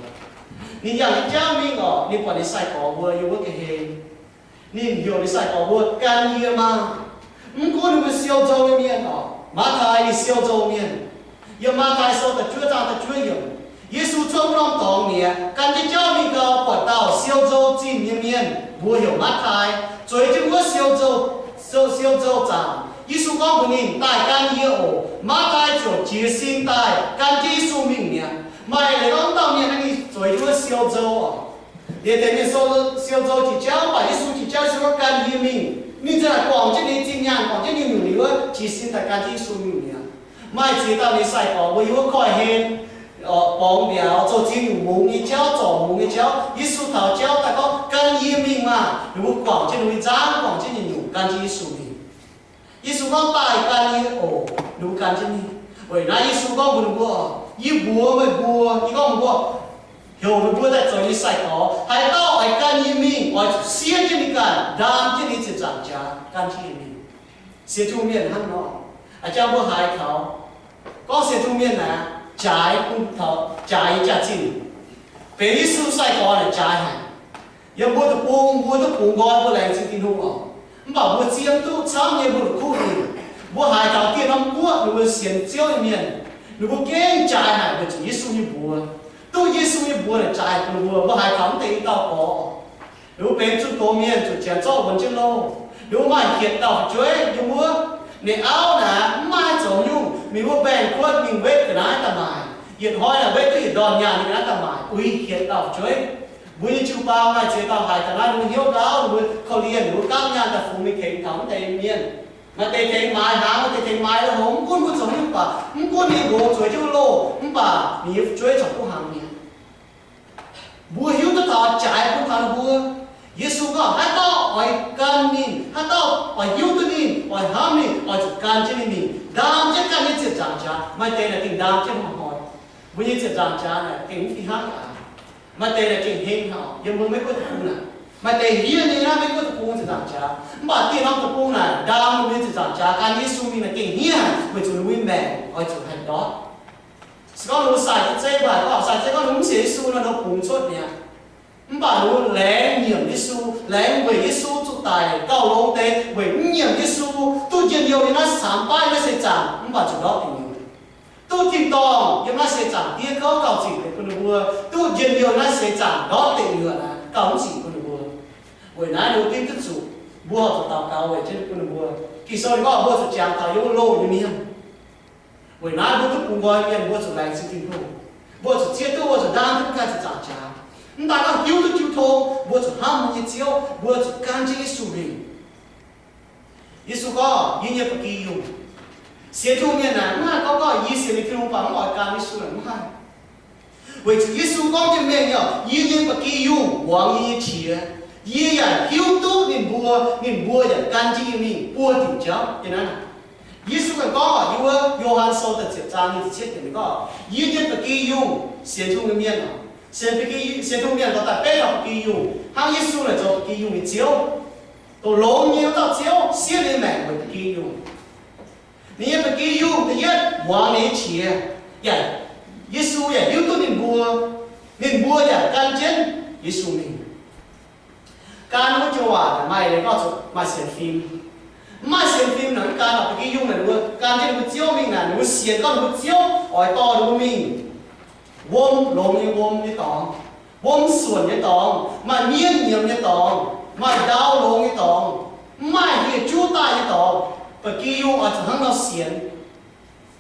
Ninh yangh jienv jauv mingh oc, ninh buatc ninh sai-gorx mbuo yiem wuov ga'hlen. Ninh heuc ninh sai-gorx mbuo, Gan yie maah! Mv gunv ninh mbuo siou nzou nyei mienh oc. Matv^taai ninh siou nzou mienh. Yiem Matv^taai Sou da'juov zaang da'juov yiemc, Yesu cuotv wuov norm dorngx mi'aqv, gan jienv jauv mingh gau, buatc dauh siou nzou zinh nyei mienh, mbuox heuc Matv^taai, zueiz jienv wuov siou nzou, siou nzou zaangc. Yesu gorngv mbuox ninh, Daaih gan yie oc. Matv^taai ziouc jiez sin daaih gan jienv Yesu mingh mi'aqv. Maaih leiz gorngv wuov dauh mienh naaiv ninh zueiz jienv wuov siou nzou oc. Liuz deix mienh siou nzou jiex jauv, mv baac Yesu jiex jauv, Yesu gorngv, Gan yie mingh. Ninh ziouc guangc jienv ninh zinh nyaanh, guangc jienv ninh nyungc liuz wuov, jiez sin daaih gan jienv Yesu mingh mi'aqv. Maaih ziex dauh ninh sai-gorx mbuo yiem wuov koiv-hlen, borngz mbiauz, zoux ziex nyungc mungz nyei jauv, zorc mungz nyei jauv. Yesu taux jauv daaih gorngv, Gan yie mingh maah! Ninh mbuo guangc jienv ninh nyei nzangv, guangc jienv ninh nyungc, gan jienv Yesu mingh. Yesu gorngv, Daaih gan yie oc. Ninh mbuo gan jienv mingh. Weic naaiv Yesu gorngv mbuox ninh mbuo, Yie mbuox meih mbuo, yie gorngv mbuox, heuc meih mbuo daaih zoux yie nyei sai-gorx. Haaix dauh oix gan yie mingh, oix zuqc siev jienv ninh ganh, ndaam jienv ninh ziepc nzaangc jaax, gan jienv yie mingh. Sienx Tin-Hungh mienh hnangv nor, a'jang mbuo haiz taux gorngv sienx Tin-Hungh mienh naaic, jaaix bun taux jaaix nyei jaax-zinh. Benx Yesu sai-gorx naaic jaaix haic. Yiem mbuo deic-bung mbuo duqv bungx nqoi mbuo laengz zingh Tin-Hungh oc, mv baac mbuo zieqv mv duqv camv nyei mbuo la'kuqv mingh. Mbuo haiz taux dieh norm guoqv ninh mbuo sienx Ziouv nyei mienh, ninh mbuo gengh jaaix haic weic zuqc Yesu nyei mbuox. Duqv Yesu nyei mbuox naaic jaaix bun ninh mbuo. Mbuo haiz taux mv deix i dauh gorx, ninh mbuo benx zunh doz mienh, zuqc janx zorqv wuonx jienv louh. Ninh mbuo maaih hietc dauh fu'jueiv yiem wuov. Ninh auv naaic mv maaih zoux nyungc, mingh wuov mbaengx-kuotv mingh wetv ga'naaiv daaih maaic. Yietc hnoi naaic wetv duqv yietc ndorn nyaanh nyei ga'naaiv daaih maaic, uix hietc dauh fu'jueiv. Mbuo nyei jiu-baang maaih ziex dauh haiz taux naaiv, ninh mbuo hnyouv ndaauv, ninh mbuo korv-lienh, ninh mbuo gapv nyaanh daaih fungx mingh tengx taux mv deix mienh. Maaih deix tengx maaiz hnaangx, maaih deix tengx maaiz lui-houx, mv gunv mbuo zoux nyungc baac, mv gunv ninh nqox zueiz jienv wuov loh, mv baac ninh nyei fu'jueiv corc duqv hnaangx mi'aqv. Mbuo hiuv duqv taux jaaix bun taux ninh mbuo. Yesu gorngv haaix dauh oix gan ninh, haaix dauh oix hiuv duqv ninh, oix hnamv ninh, oix zuqc gan jienv ninh mingh, ndaam jienv ganh nyei ziepc nzaangc jaax. Maaih deix naaic gengh ndaam jienv hnoi-hnoi. Mbuo nyei ziepc nzaangc jaax naaic gengh mv fih hnangv aqv. Maaih deix naaic gengh heng haic, yiem mbuo Meiv Guoqv deic-bung naaic. Maaih deix hniev nyei naaiv Meiv Guoqv deic-bung ziepc nzangc jaax. Mv baac dieh norm deic-bung naaic ndaam ninh mbuo nyei ziepc nzangc jaax gan Yesu mingh naaic gengh hniev haic, weic zuqc ninh mbuo nyei maengc oix zuqc haih ndortv. Se gorngv ninh mbuo sai jienv zeiv mv baac gorngv sai jienv gorngv ninh mbuo mv sienx Yesu nor, ninh mbuo bungx cuotv mi'aqv. Mv baac ninh mbuo laengz nyiemc Yesu, laengz weic Yesu zuqc daic gauh longx deix, weic mv nyiemc Yesu duqv njien-youh yiem naaiv caamx baav naaiv seix zaangc mv baac zuqc ndortv deic nyuoqc. Duqv tin-dorngh yiem naaiv seix zaangc diev kouv gauh zingc deix bun ninh mbuo, duqv njien-youh naaiv seix zaangc ndortv deic nyuoqc naaic gauh mv zingc bun ninh mbuo. Weic naaiv ninh mbuo ginv duqv zuqc, mbuo horpc zuqc daux gaux weic jienv bun ninh mbuo. Ging-Sou ninh gorngv mbuo zuqc jangx taux yiem wuov loh nyei mienh. Weic naaiv mbuo duqv bungx nqoi mienh mbuo zuqc laengz zingh Tin-Hungh. Mbuo zuqc zieqv duqv, mbuo zuqc ndaam duqv ganh ziepc nzangc jaax. Mv daan gorngv hiuv duqv jiu tong, mbuo zuqc hnamv mbuo nyei Ziouv, mbuo zuqc gan jienv Yesu mingh. Yesu gorngv, yie nyei ba'gi yungh. Sienx Tin-Hungh mienh naaic mv haih gorngv gorngv yie sienx liuz Tin-Hungh baac mv oix gan Yesu naaic mv haih. Weic zuqc Yesu gorngv jienv mengh nyei, yie nyei ba'gi yungh muangx yie nyei qiex. Yie yaac hiuv duqv ninh mbuo, ninh mbuo yaac gan jienv yie mingh buo diuc jauv. Yie naaiv, Yesu ganh gorngv yiem wuov Yo^han Sou da'ziepc zaang nyic ziepc cietv yiemc gorngv, yie nyei ba'gi yungh, sienx Tin-Hungh nyei mienh, sienx ba'gi, sienx Tin-Hungh mienh dorh daaih beiv taux ba'gi yungh hnangv Yesu naaic zoux ba'gi yungh nyei Ziouv, dongh longx nyei wuov dauh Ziouv, siev ninh maengc weic ba'gi yungh. Ninh nyei ba'gi yungh da'yietv muangx ninh nyei qiex, yaac Yesu yaac hiuv duqv ninh mbuo, ninh mbuo yaac gan jienv Yesu mingh. Gan wuov joux waac maaih leiz gorngv zuqc maaih sienx fim. Mv maaih sienx fim naaic mv gan. Ba'gi yungh naaic ninh mbuo gan jienv ninh mbuo ziouv mingh naaic, ninh mbuo sienx gorngv ninh mbuo ziouv oix dorh ninh mbuo mingh wuom longx nyei wuom nyei dorngx, wuom suonc nyei dorngx, maaih mienv nyiemz nyei dorngx, maaih ndau longx nyei dorngx, mv maaih hieh juv daaih nyei dorngx. Ba'gi yungh oix zuqc hnangv nor sienx.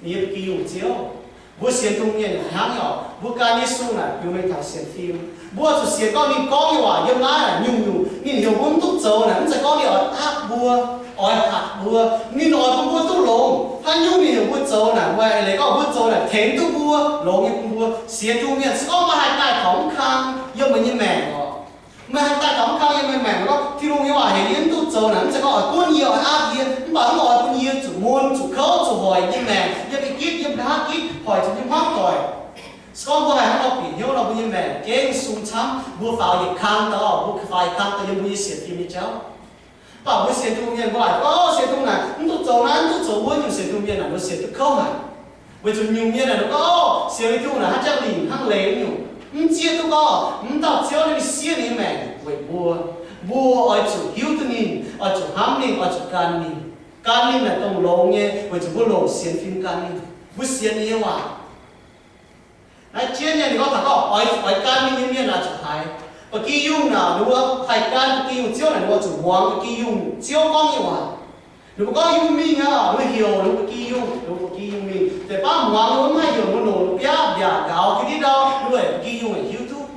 Ninh nyei ba'gi yungh ziouv. Mbuo sienx Tin-Hungh mienh hnangv nyei oc, mbuo gan Yesu naaic biux mengh taux sienx fim. Mbuo zuqc sienx gorngv ninh gorngv nyei waac yiem naaiv nyungc-nyungc ninh heuc mbuo mv duqv zoux naaic, mv zeiz gorngv ninh oix aapv mbuo, oix hatc mbuo. Ninh oix bun mbuo duqv longx. Haaix nyungc ninh heuc mbuo zoux naaic, mbuo eix leiz gorngv mbuo zoux naaic tengx duqv mbuo, longx nyei bun mbuo. Sienx Tin-Hungh mienh se gorngv meih haih daaih taux mv kang yiem meih nyei maengc oc, meih haih daaih taux mv kang yiem meih nyei maengc, gorngv Tin-Hungh nyei waac heuc yie mv duqv zoux naaic, mv zeiz gorngv oix gunv yie, oix aapv yie, mv baac mv oix bun yie zuqc mun, zuqc kouv, zuqc hoic yie nyei maengc, yiem ih gitv, yiem nqa'haav gitv, hoic zuqc yiem hmuangv doic. Se gorngv mbuo haih hnangv nor bieqc hnyouv nor, mbuo nyei maengc gengh sung camv. Mbuo faaux yietc kang daaih, mbuo faaux yietc kang daaih yiem mbuo nyei sienx fim nyei jauv. Mv baac mbuo sienx Tin-Hungh mienh mbuo haiz gorngv, sienx Tin-Hungh naaic mv duqv zoux naaiv, mv duqv zoux wuov nyungc, sienx Tin-Hungh mienh naaic mbuo sienx duqv kouv haic. Weic zuqc nyungc mienh naaic gorngv, sienx liuz Tin-Hungh naaic hnangv jangx lingc hnangv leiz nyungc, mv zieqv duqv gorngv mv dauh Ziouv naaiv ninh siev ninh nyei maengc weic mbuo. Mbuo oix zuqc hiuv duqv ninh, oix zuqc hnamv ninh, oix zuqc gan ninh. Gan ninh naaic dongh longx nyei, weic zuqc mbuo longc sienx fim gan ninh. Mbuo sienx ninh nyei waac. Naaiv jienv nyei ninh gorngv taux gorngv oix, oix gan ninh nyei mienh naaic zuqc haiz. Ba'gi yungh naaic ninh mbuo haih gan ba'gi yungh ziouv naaic, ninh mbuo zuqc muangx ba'gi yungh ziouv gorngv nyei waac. Ninh mbuo gorngv yie mbuo mingh aqv, ninh mbuo heuc ninh mbuo ba'gi yungh, ninh mbuo ba'gi yungh mingh. Deix baav muangx ninh mbuo mv haih heuc, ninh mbuo nongc biaav mbiaauc nqaux ga'ndiev ndau, ninh mbuo ba'gi yungh heuc hiuv duqv.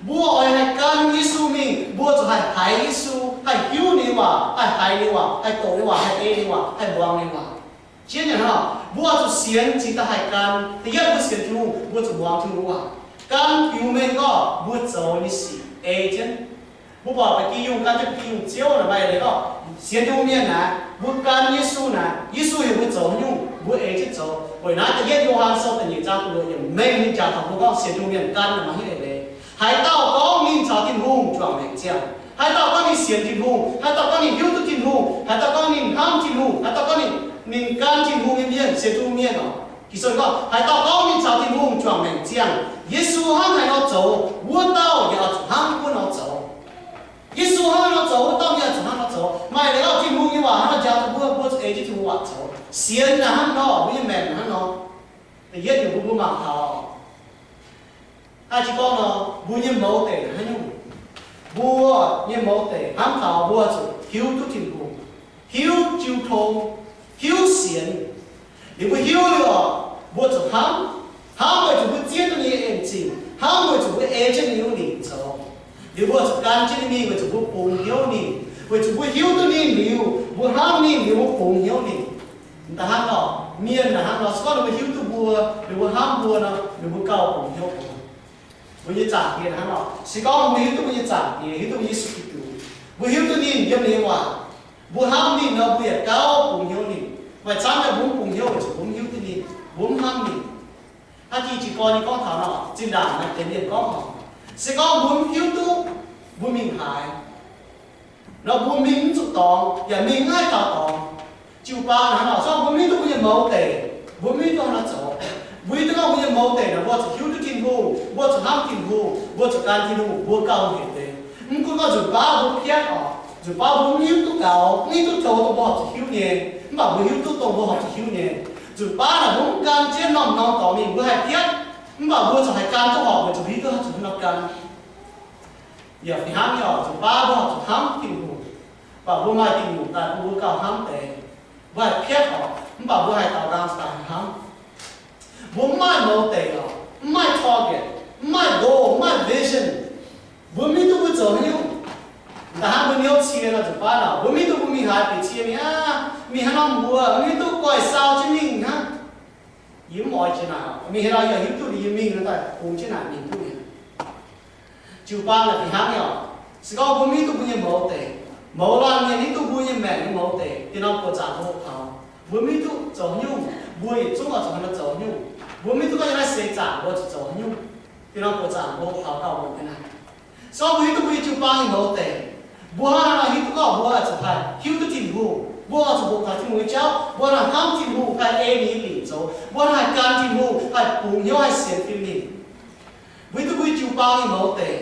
Mbuo oix haih gan Yesu mingh, mbuo zuqc haih haiz Yesu, haih hiuv ninh nyei waac, haih haiz ninh nyei waac, haih doqc ninh nyei waac, haih ei ninh nyei waac, haih muangx ninh nyei waac. Jienv nyei hnangv, mbuo oix zuqc sienx cingx daaih haih gan. Da'yietv mbuo sienx Tin-Hungh, mbuo zuqc muangx Tin-Hungh waac. Gan biux mengh gorngv mbuo zoux nyei sic ei jienv. Mbuo buatc ba'gi yungh gan jienv ba'gi yungh ziouv naaic maaih leiz gorngv sienx Tin-Hungh mienh naaic, mbuo gan Yesu naaic, Yesu heuc mbuo zoux haaix nyungc mbuo ei jienv zoux. Weic naaiv da'yietv Yo^han Sou da'nyeic zaang da'luoqc yiemc mengh ninh jangx taux mbuo gorngv sienx Tin-Hungh mienh gan naaic maaih haaix nyungc eix leiz. Haaix dauh gorngv ninh caux Tin-Hungh juangc maengc ziangh, haaix dauh gorngv ninh sienx Tin-Hungh, haaix dauh gorngv ninh hiuv duqv Tin-Hungh, haaix dauh gorngv ninh hnamv Tin-Hungh, haaix dauh gorngv ninh, ninh gan Tin-Hungh nyei mienh, sienx Tin-Hungh mienh oc. Ging-Sou gorngv, haaix dauh gorngv ninh caux Tin-Hungh juangc maengc ziangh, Yesu hnangv haaix nor zoux, wuov dauh yaac oix zuqc hnangv wuov nor zoux. Yesu hnangv haaix nor zoux, wuov dauh mienh oix zuqc hnangv nor zoux. Maaih leiz gorngv Tin-Hungh nyei waac hnangv nor njaaux mbuo, mbuo zuqc ei jienv Tin-Hungh waac zoux. Sienx naaic hnangv nor, mbuo nyei maengc naaic hnangv nor. Da'yietv nyungc mbuo, mbuo mangc taux, haih jiex gorngv nor, mbuo nyei mouz deic haaix nyungc? Mbuo nyei mouz deic hnamv taux mbuo zuqc hiuv duqv Tin-Hungh, hiuv jiu tong, hiuv sienx. Liuz mbuo hiuv liuz oc, mbuo zuqc hnamv, hnamv weic zuqc mbuo zieqv duqv ninh nyei en-zingh, hnamv weic zuqc mbuo ei jienv ninh nyei lingc zoux. Liuz mbuo zuqc gan jienv ninh mingh weic zuqc mbuo bungx hnyouv ninh. Weic zuqc mbuo hiuv duqv ninh liuz, mbuo hnamv ninh liuz, mbuo bungx hnyouv ninh. Da'hnangv nor, mienh da'hnangv nor, se gorngv ninh mbuo hiuv duqv mbuo, ninh mbuo hnamv mbuo nor, ninh mbuo gauh bungx hnyouv mbuo. Mbuo nyei Zaangc Diex hnangv nor, se gorngv mbuo hiuv duqv mbuo nyei Zaangc Diex, hiuv duqv mbuo Yesu Giduc, mbuo hiuv duqv ninh yiem ninh nyei waac, mbuo hnamv ninh nor, mbuo yaac gauh bungx hnyouv ninh. Maaih camv nyei mbuo mv bungx hnyouv weic zuqc mbuo mv hiuv duqv ninh, mbuo mv hnamv ninh. Hnangv jiex gorn nyei gorngv taux nor, zinh ndaangc maaih deix mienh gorngv oc, se gorngv mbuo mv hiuv duqv mbuo mingh haaix nor, mbuo mingh mv zuqc dorngx, yaac mingh mv haih taux dorngx. Jiu-baang hnangv nor, se gorngv mbuo mv hiuv duqv mbuo nyei mouz deic, mbuo mv hiuv duqv haaix nor zoux. Mbuo hiuv duqv gorngv mbuo nyei mouz deic nor, mbuo zuqc hiuv duqv Tin-Hungh, mbuo zuqc hnamv Tin-Hungh, mbuo zuqc gan Tin-Hungh, mbuo gauh hec deix. Mv gunv gorngv nzunc baav mbuo piatv oc, nzunc baav mbuo mv hiuv duqv gaux, mv hiuv duqv tov dongh mbuo horpc zuqc hiuv nyei, mv baac mbuo hiuv duqv dongh mbuo horpc zuqc hiuv nyei. Nzunc baav naaic mbuo mv gan jienv norm-norm dorngx mingh, mbuo haih piatv, mv baac mbuo zuqc haih gan duqv horpc weic zuqc mbuo hiuv duqv zuqc hnangv nor gan. Yaac fih hnangv nyei oc, nzunc baav mbuo horpc zuqc hnamv Tin-Hungh, mv baac mbuo maaih Tin-Hungh daaih bun mbuo gauh hnamv deix. Mbuo haih piatv oc, mv baac mbuo haih daaux nqaang daaih hnamv. Mbuo mv maaih mouz deic oc, mv maaih target, mv maaih goal, mv maaih vision. Mbuo mv hiuv duqv mbuo zoux haaix nyungc. Da'hnangv mbuo niouv cie nor, nzunc baav naaic mbuo mv hiuv duqv mbuo mingh haaix, bieqc cie mingh aqv, mingh haaix norm wuov, mv hiuv duqv guaih saau jienv mingh hnangv. Yie mv oix jiex naaic oc. Mingh haaix nor yaac hiuv duqv ninh yie mingh nor daaih bungx jienv naaic mingh duqv mi'aqv. Jiu-baang naaic fih hnangv nyei oc. Se gorngv mbuo mv hiuv duqv mbuo nyei mouz deic, mouz laanh mienh hiuv duqv mbuo nyei maengc nyei mouz deic, dieh norm buoqc zaangc mbuo hoqc taux, mbuo mv hiuv duqv zoux haaix nyungc, mbuo yietc zungv oix zuqc hnangv nor zoux haaix nyungc. Mbuo mv hiuv duqv gorngv yiem naaiv seix zaangc mbuo zuqc zoux haaix nyungc, dieh norm buoqc zaangc mbuo hoqc taux gauh longx nyei naaic. Se gorngv mbuo hiuv duqv mbuo nyei jiu-baang nyei mouz deic, mbuo hnangv naaiv hiuv duqv gorngv mbuo oix zuqc haih hiuv duqv Tin-Hungh, mbuo oix zuqc hoqc taux Tin-Hungh nyei jauv, mbuo hnangv hnamv Tin-Hungh, haih ei ninh nyei lingc zoux, mbuo hnangv haih gan Tin-Hungh, haih bungx hnyouv, haih sienx fim ninh. Mbuo hiuv duqv mbuo nyei jiu-baang nyei mouz deic,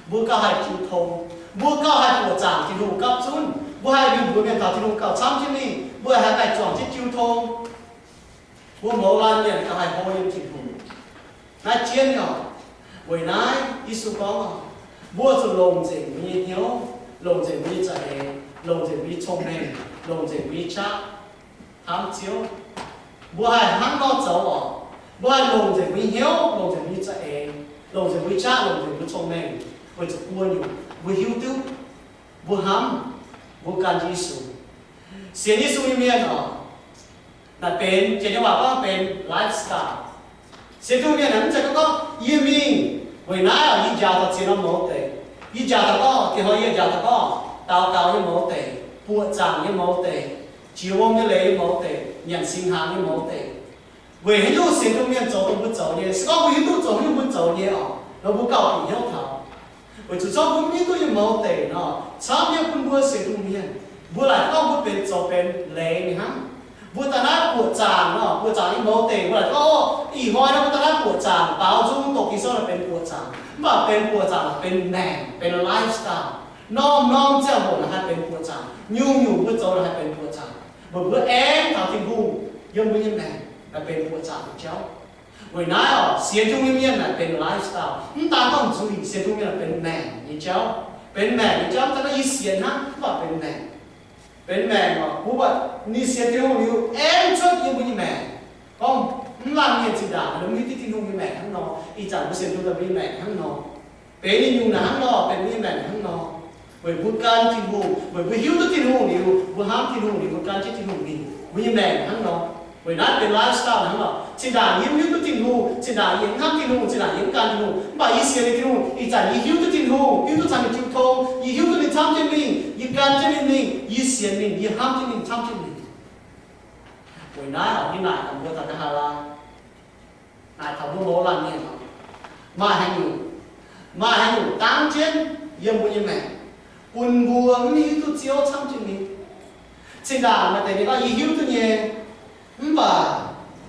mbuo gauh haih jiu tong, mbuo gauh haih buoqc zaangc Tin-Hungh gapv zunv, mbuo haih mingh mbuox mienh taux Tin-Hungh gauh camv jienv mingh, mbuo haih haih gaengh zuangx jienv jiu tong. Mbuo mouz laanh mienh gauh haih hlo yiem Tin-Hungh. Naaiv jienv nyei oc. Weic naaiv Yesu gorngv oc, mbuo zuqc longc nzengc mbuo nyei hnyouv, longc nzengc mbuo nyei za'eix, longc nzengc mbuo nyei cong-mengh, longc nzengc mbuo nyei qaqv hnamv Ziouv. Mbuo haih hnangv nor zoux oc. Mbuo haih longc nzengc mbuo nyei hnyouv, longc nzengc mbuo nyei za'eix, longc nzengc mbuo nyei qaqv, longc nzengc mbuo cong-mengh, weic zuqc buo nyungc mbuo hiuv duqv mbuo hnamv, mbuo gan Yesu. Sienx Yesu nyei mienh oc, naaic benx, janx nyei waac gorngv benx lifestyle. Sienx Tin-Hungh mienh naaic mv zeiz gorngv yie mingh weic naaiv oc, yie njaaux taux ziex norm mouz deic. Yie njaaux taux gorngv, diex hnoi yie njaaux taux gorngv daux gaux nyei mouz deic, buoqc zaangc nyei mouz deic, jiex wuom nyei leiz nyei mouz deic, nyanc singx hnaangx nyei mouz deic. Weic haaix nyungc sienx Tin-Hungh mienh zoux dongh mbuo zoux nyei? Se gorngv mbuo hiuv duqv zoux haaix nyungc mbuo zoux nyei oc, nor mbuo gauh bieqc hnyouv taux. Weic zuqc se gorngv mbuo mv hiuv duqv nyei mouz deic nor, camv nyei bun mbuo sienx Tin-Hungh mienh, mbuo laaic gorngv mbuo benx zoux benx leiz nyei hnangv. Mbuo daaih naaiv buoqc zaangc nor, buoqc zaangc nyei mouz deic, mbuo laaic gorngv, ih hnoi nor mbuo daaih naaiv buoqc zaangc, baaux nzung doqc Ging-Sou naaic benx buoqc zaangc. Mv baac benx buoqc zaangc benx maengc, benx lifestyle. Norm-norm ziangh hoc naaic haih benx buoqc zaangc. Nyungc-nyungc mbuo zoux naaic haih benx buoqc zaangc. Weic mbuo aengx taux Tin-Hungh yiem mbuo nyei maengc naaic benx buoqc zaangc nyei jauv. Weic naaiv oc, sienx Tin-Hungh nyei mienh naaic benx lifestyle. Mv daan gorngv nzuih, sienx Tin-Hungh mienh naaic benx maengc nyei jauv. Benx maengc nyei jauv, mv daan gorngv yie sienx hnangv, mv baac benx maengc. Benx maengc oc, mbuo buatc ninh sienx Tin-Hungh liuz aengx cuotv yiem mbuo nyei maengc. Gorngv mv laanh mienh zinh ndaangc mv hiuv duqv Tin-Hungh nyei maengc hnangv nor, ih zanc mbuo sienx Tin-Hungh daaih mbuo nyei maengc hnangv nor. Benx nyei nyungc naaic hnangv nor, benx mbuo nyei maengc hnangv nor. Weic mbuo gan Tin-Hungh, weic mbuo hiuv duqv Tin-Hungh liuz, mbuo hnamv Tin-Hungh liuz, mbuo gan jienv Tin-Hungh mingh, mbuo nyei maengc hnangv nor. Weic naaiv benx lifestyle hnangv nor. Zinh ndaangc yie mv hiuv duqv Tin-Hungh, zinh ndaangc yie mv hnamv Tin-Hungh, zinh ndaangc yie mv gan Tin-Hungh, mv baac yie sienx liuz Tin-Hungh, ih zanc yie hiuv duqv Tin-Hungh, hiuv duqv caux ninh jiu tong, yie hiuv duqv ninh camv jienv mingh, yie gan jienv ninh mingh, yie sienx ninh, yie hnamv jienv ninh, camv jienv ninh. Weic naaiv oc, yie naaic taux mbuo taux nqa'haav laai, naaic taux mbuo mouz laanh mienh oc, maaih haaix nyungc, maaih haaix nyungc dangv jienv yiem mbuo nyei maengc, bun mbuo mv hiuv duqv Ziouv camv jienv mingh. Zinh ndaangc maaih deix ninh gorngv, yie hiuv duqv nyei, mv baac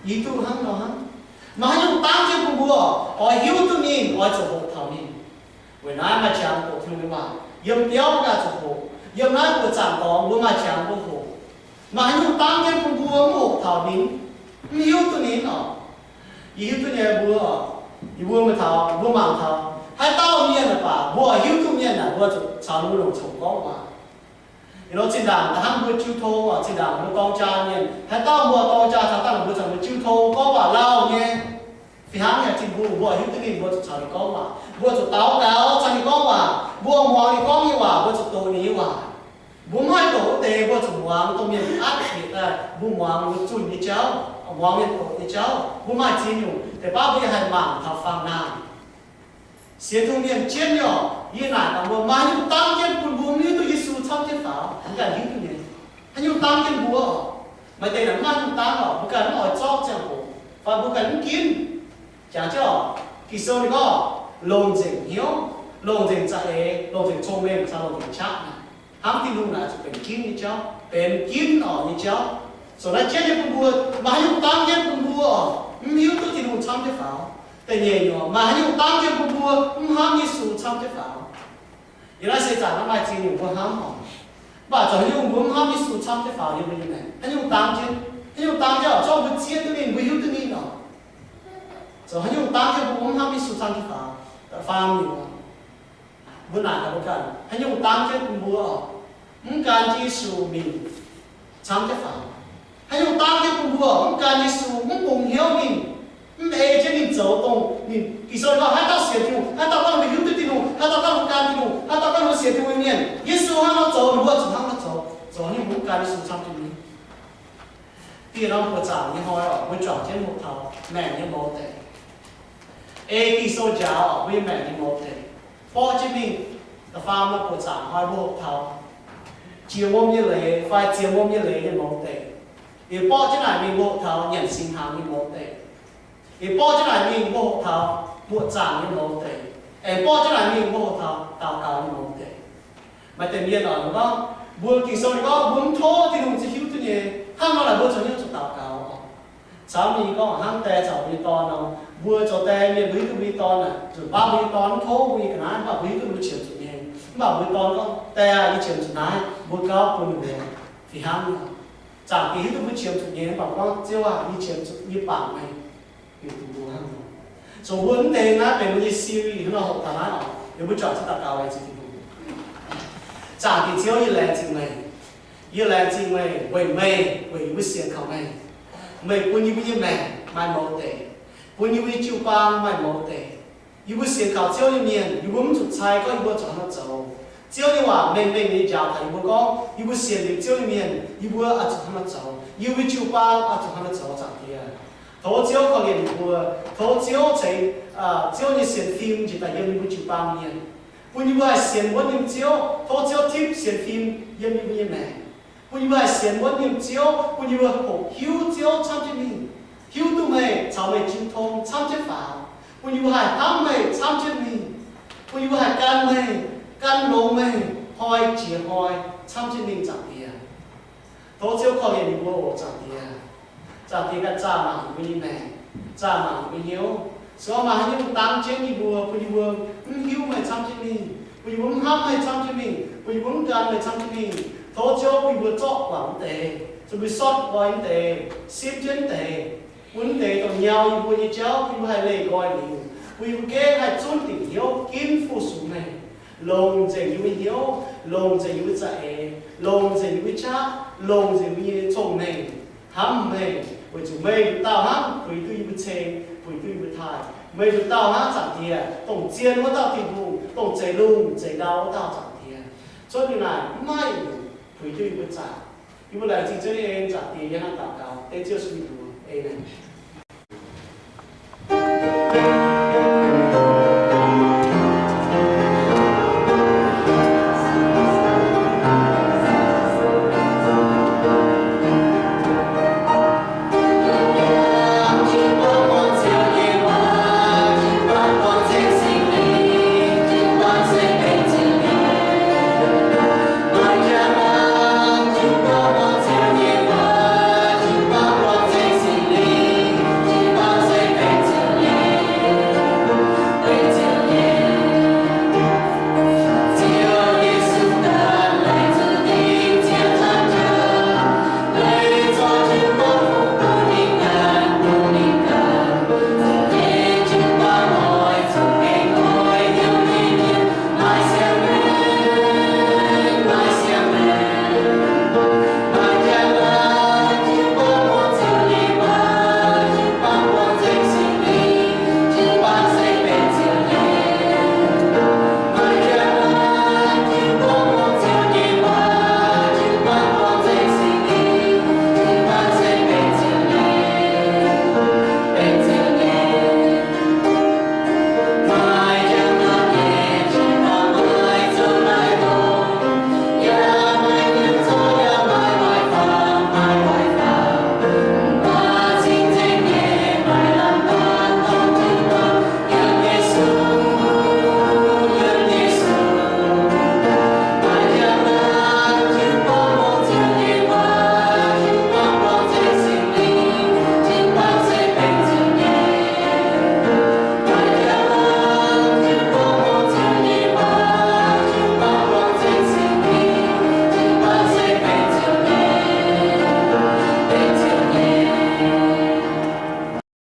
yie duqv hnangv nor hnangv. Maaih haaix nyungc dangv jienv bun mbuo oix hiuv duqv ninh, oix zuqc hoqc taux ninh. Weic naaiv maaih qangx doqc Tin-Hungh nyei waac, yiem biauv mbuo ganh zuqc hoqc. Yiem naaiv buoqc zaangc dorngx mbuo maaih qangx mbuo hoqc. Maaih haaix nyungc dangv jienv bun mbuo mv hoqc taux ninh, mv hiuv duqv ninh oc. Yie hiuv duqv nyei mbuo, yie mbuo mangc taux, mbuo mangc taux haaix dauh mienh naaic baac mbuo hiuv duqv mienh naaic, mbuo zuqc caux ninh mbuo longc coc gorngv waac. Ih hnoi zinh ndaangc da'hnangv mbuo jiu tong oc, zinh ndaangc mbuo dorng jaa mienh, haaix dauh mbuo dorng jaa caux dangh mbuo caux mbuo jiu tong gorngv waac lauh nyei. Fih hnangv nyei, Tin-Hungh, mbuo hiuv duqv ninh, mbuo zuqc caux ninh gorngv waac, mbuo zuqc daux gaux caux ninh gorngv waac, mbuo muangx ninh gorngv nyei waac, mbuo zuqc doqc ninh nyei waac. Mbuo mv haih doqc wuov deix, mbuo zuqc muangx dongh mienh atv bieqc daaih, mbuo muangx mbuo zunh nyei jauv, muangx mienh doqc nyei jauv, mbuo maaih ziex nyungc. Deix baav mbuo yaac haih mangc taux fangx naamh. Sienx Tin-Hungh mienh jienv nyei oc, yie naaic gaax mbuo, maaih haaix nyungc dangv jienv bun mbuo mv hiuv duqv Yesu camv jienv faaux? Mbuo ganh hiuv duqv nyei. Haaix nyungc dangv jienv mbuo oc? Maaih deix naaic mv maaih haaix nyungc dangv oc, mbuo ganh mv oix zorqv ziangh hoc, fai mbuo ganh mv ginv. Jangx jienv oc, Ging-Sou ninh gorngv, longc nzengc hnyouv, longc nzengc za'eix, longc nzengc cong-mengh caux longc nzengc qaqv naaic, hnamv Tin-Hungh naaic zuqc benx ginv nyei jauv, benx ginv orqc nyei jauv. Zoux naaiv jienv nyei bun mbuo, maaih haaix nyungc dangv jienv bun mbuo oc, mv hiuv duqv Tin-Hungh camv jienv faaux? Da'nyeic nyungc, maaih haaix nyungc dangv jienv bun mbuo mv hnamv Yesu camv jienv faaux? Yiem naaiv seix zaangc naaiv maaih ziex nyungc mbuo hnamv oc. Mv baac zoux haaix nyungc mbuo mv hnamv Yesu camv jienv faaux yiem mbuo nyei maengc? Haaix nyungc dangv jienv? Haaix nyungc dangv jienv oc? Zorqv mbuo zieqv duqv ninh, mbuo hiuv duqv ninh oc. Zoux haaix nyungc dangv jienv mbuo mv hnamv Yesu camv jienv faaux? Da'faam nyungc oc, mbuo naaic gaax mbuo ganh, haaix nyungc dangv jienv bun mbuo oc, mv gan jienv Yesu mingh camv jienv faaux? Haaix nyungc dangv jienv bun mbuo mv gan Yesu, mv bungx hnyouv ninh, mv ei jienv ninh zoux dongh ninh, Ging-Sou gorngv, haaix dauh sienx Tin-Hungh, haaix dauh ganh mbuo hiuv duqv Tin-Hungh, haaix dauh ganh mbuo gan Tin-Hungh, haaix dauh ganh mbuo sienx Tin-Hungh nyei mienh, Yesu hnangv nor zoux, ninh mbuo zuqc hnangv nor zoux. Zoux haaix nyungc mbuo mv gan Yesu camv jienv mingh? Dieh norm buoqc zaangc nyei hnoi oc, mbuo juangc jienv hoqc taux maengc nyei mouz deic. Ei Ging-Sou njaaux oc, mbuo nyei maengc nyei mouz deic, borqv jienv mingh. Da'faam norm buoqc zaangc hnoi mbuo hoqc taux jiex wuom nyei leiz fai ziex wuom nyei leiz nyei mouz deic. Liuz borqv jienv naaic mingh mbuo hoqc taux nyanc singx hnaangx nyei mouz deic. Liuz borqv jienv naaic mingh mbuo hoqc taux buoqc zaangc nyei mouz deic. Aengx borqv jienv naaic mingh mbuo hoqc taux daux gaux nyei mouz deic. Maaih deix mienh oc, ninh gorngv, mbuo Ging-Sou ninh gorngv mbuo mv tov Tin-Hungh ziouc hiuv duqv nyei. Hnangv nor naaic mbuo zoux haaix nyungc zuqc daux gaux oc? Caux mingh gorngv hnangv die caux mbuo nyei dorn nor, mbuo zoux die mienh mbuo hiuv duqv mbuo nyei dorn naaic, nzunc baav mbuo nyei dorn mv tov mbuo nyei ga'naaiv, mv baac mbuo hiuv duqv mbuo qiemx zuqc nyei. Mv baac mbuo nyei dorn gorngv, Die aah, yie qiemx zuqc naaiv, mbuo gauh bun mbuo. Fih hnangv nor, Zaangc Diex hiuv duqv mbuo qiemx zuqc nyei, mv baac gorngv, Ziouv aah, yie qiemx zuqc, yie bangc meih. Bieqc duqv mbuo hnangv nor. Zoux mbuo mv deix naaiv benx mbuo nyei series hnangv nor hoqc taux naaiv oc. Liuz mbuo juangc jienv daux gaux laengz zingh Tin-Hungh. Zaangc Diex Ziouv, yie laengz zingh meih. Yie laengz zingh meih weic meih, weic yie mbuo sienx kaux meih. Meih bun yie mbuo nyei maengc maaih mouz deic, bun yie mbuo nyei jiu-baang maaih mouz deic. Yie mbuo sienx kaux Ziouv nyei mienh, yie mbuo mv zuqc cai gorngv yie mbuo zuqc hnangv nor zoux. Ziouv nyei waac mengh mengh nyei njaaux taux yie mbuo gorngv, yie mbuo sienx liuz Ziouv nyei mienh, yie mbuo oix zuqc hnangv nor zoux. Yie mbuo nyei jiu-baang oix zuqc hnangv nor zoux, Zaangc Diex. Tov Ziouv korv-lienh yie mbuo. Tov Ziouv ceix, aa, Ziouv nyei sienx fim njiec daaih yiem yie mbuo jiu-baang mienh, bun yie mbuo haih sienx wuonv nyei Ziouv. Tov Ziouv tipv sienx fim yiem yie mbuo nyei maengc, bun yie mbuo haih sienx wuonv nyei Ziouv, bun yie mbuo hoqc hiuv Ziouv camv jienv mingh, hiuv duqv meih caux meih jiu tong camv jienv faaux, bun yie mbuo haih hnamv meih camv jienv mingh, bun yie mbuo haih gan meih, gan longx meih, hnoi jiex hnoi camv jienv mingh, Zaangc Diex. Tov Ziouv korv-lienh yie mbuo oc, Zaangc Diex. Zaangc Diex, ganh zaah mangc yie mbuo nyei maengc, zaah mangc yie mbuo hnyouv. Se gorngv maaih haaix nyungc dangv jienv yie mbuo, bun yie mbuo mv hiuv meih camv jienv mingh, bun yie mbuo mv hnamv meih camv jienv mingh, bun yie mbuo mv gan meih camv jienv mingh, tov Ziouv bun yie mbuo zorqv guangc mv deix, zoux mbuo sortv nqoi mv deix, simv jienv mv deix, bun mv deix dongh nyau yie mbuo nyei jauv bun yie mbuo haih leih nqoi liuz, bun yie mbuo gengh haih zunv dingc hnyouv ginv fu-sux meih, longc nzengc yie mbuo hnyouv, longc nzengc yie mbuo za'eix, longc nzengc yie mbuo qaqv, longc nzengc yie mbuo nyei cong-mengh hnamv meih, weic zuqc meih nduqc dauh hnangv puix duqv yie mbuo ceng, puix duqv yie mbuo taaih. Meih nduqc dauh hnangv, Zaangc Diex, dongh zien wuov dauh Tin-Hungh, dongh zeix lungh zeix ndau wuov dauh, Zaangc Diex. Cuotv liuz naaic mv maaih nyungc puix duqv yie mbuo zaangc. Yie mbuo laengz zingh Ziouv nyei en, Zaangc Diex, yie hnangv daux gaux dengv Ziouv Yesu nyei mbuox. Aamen.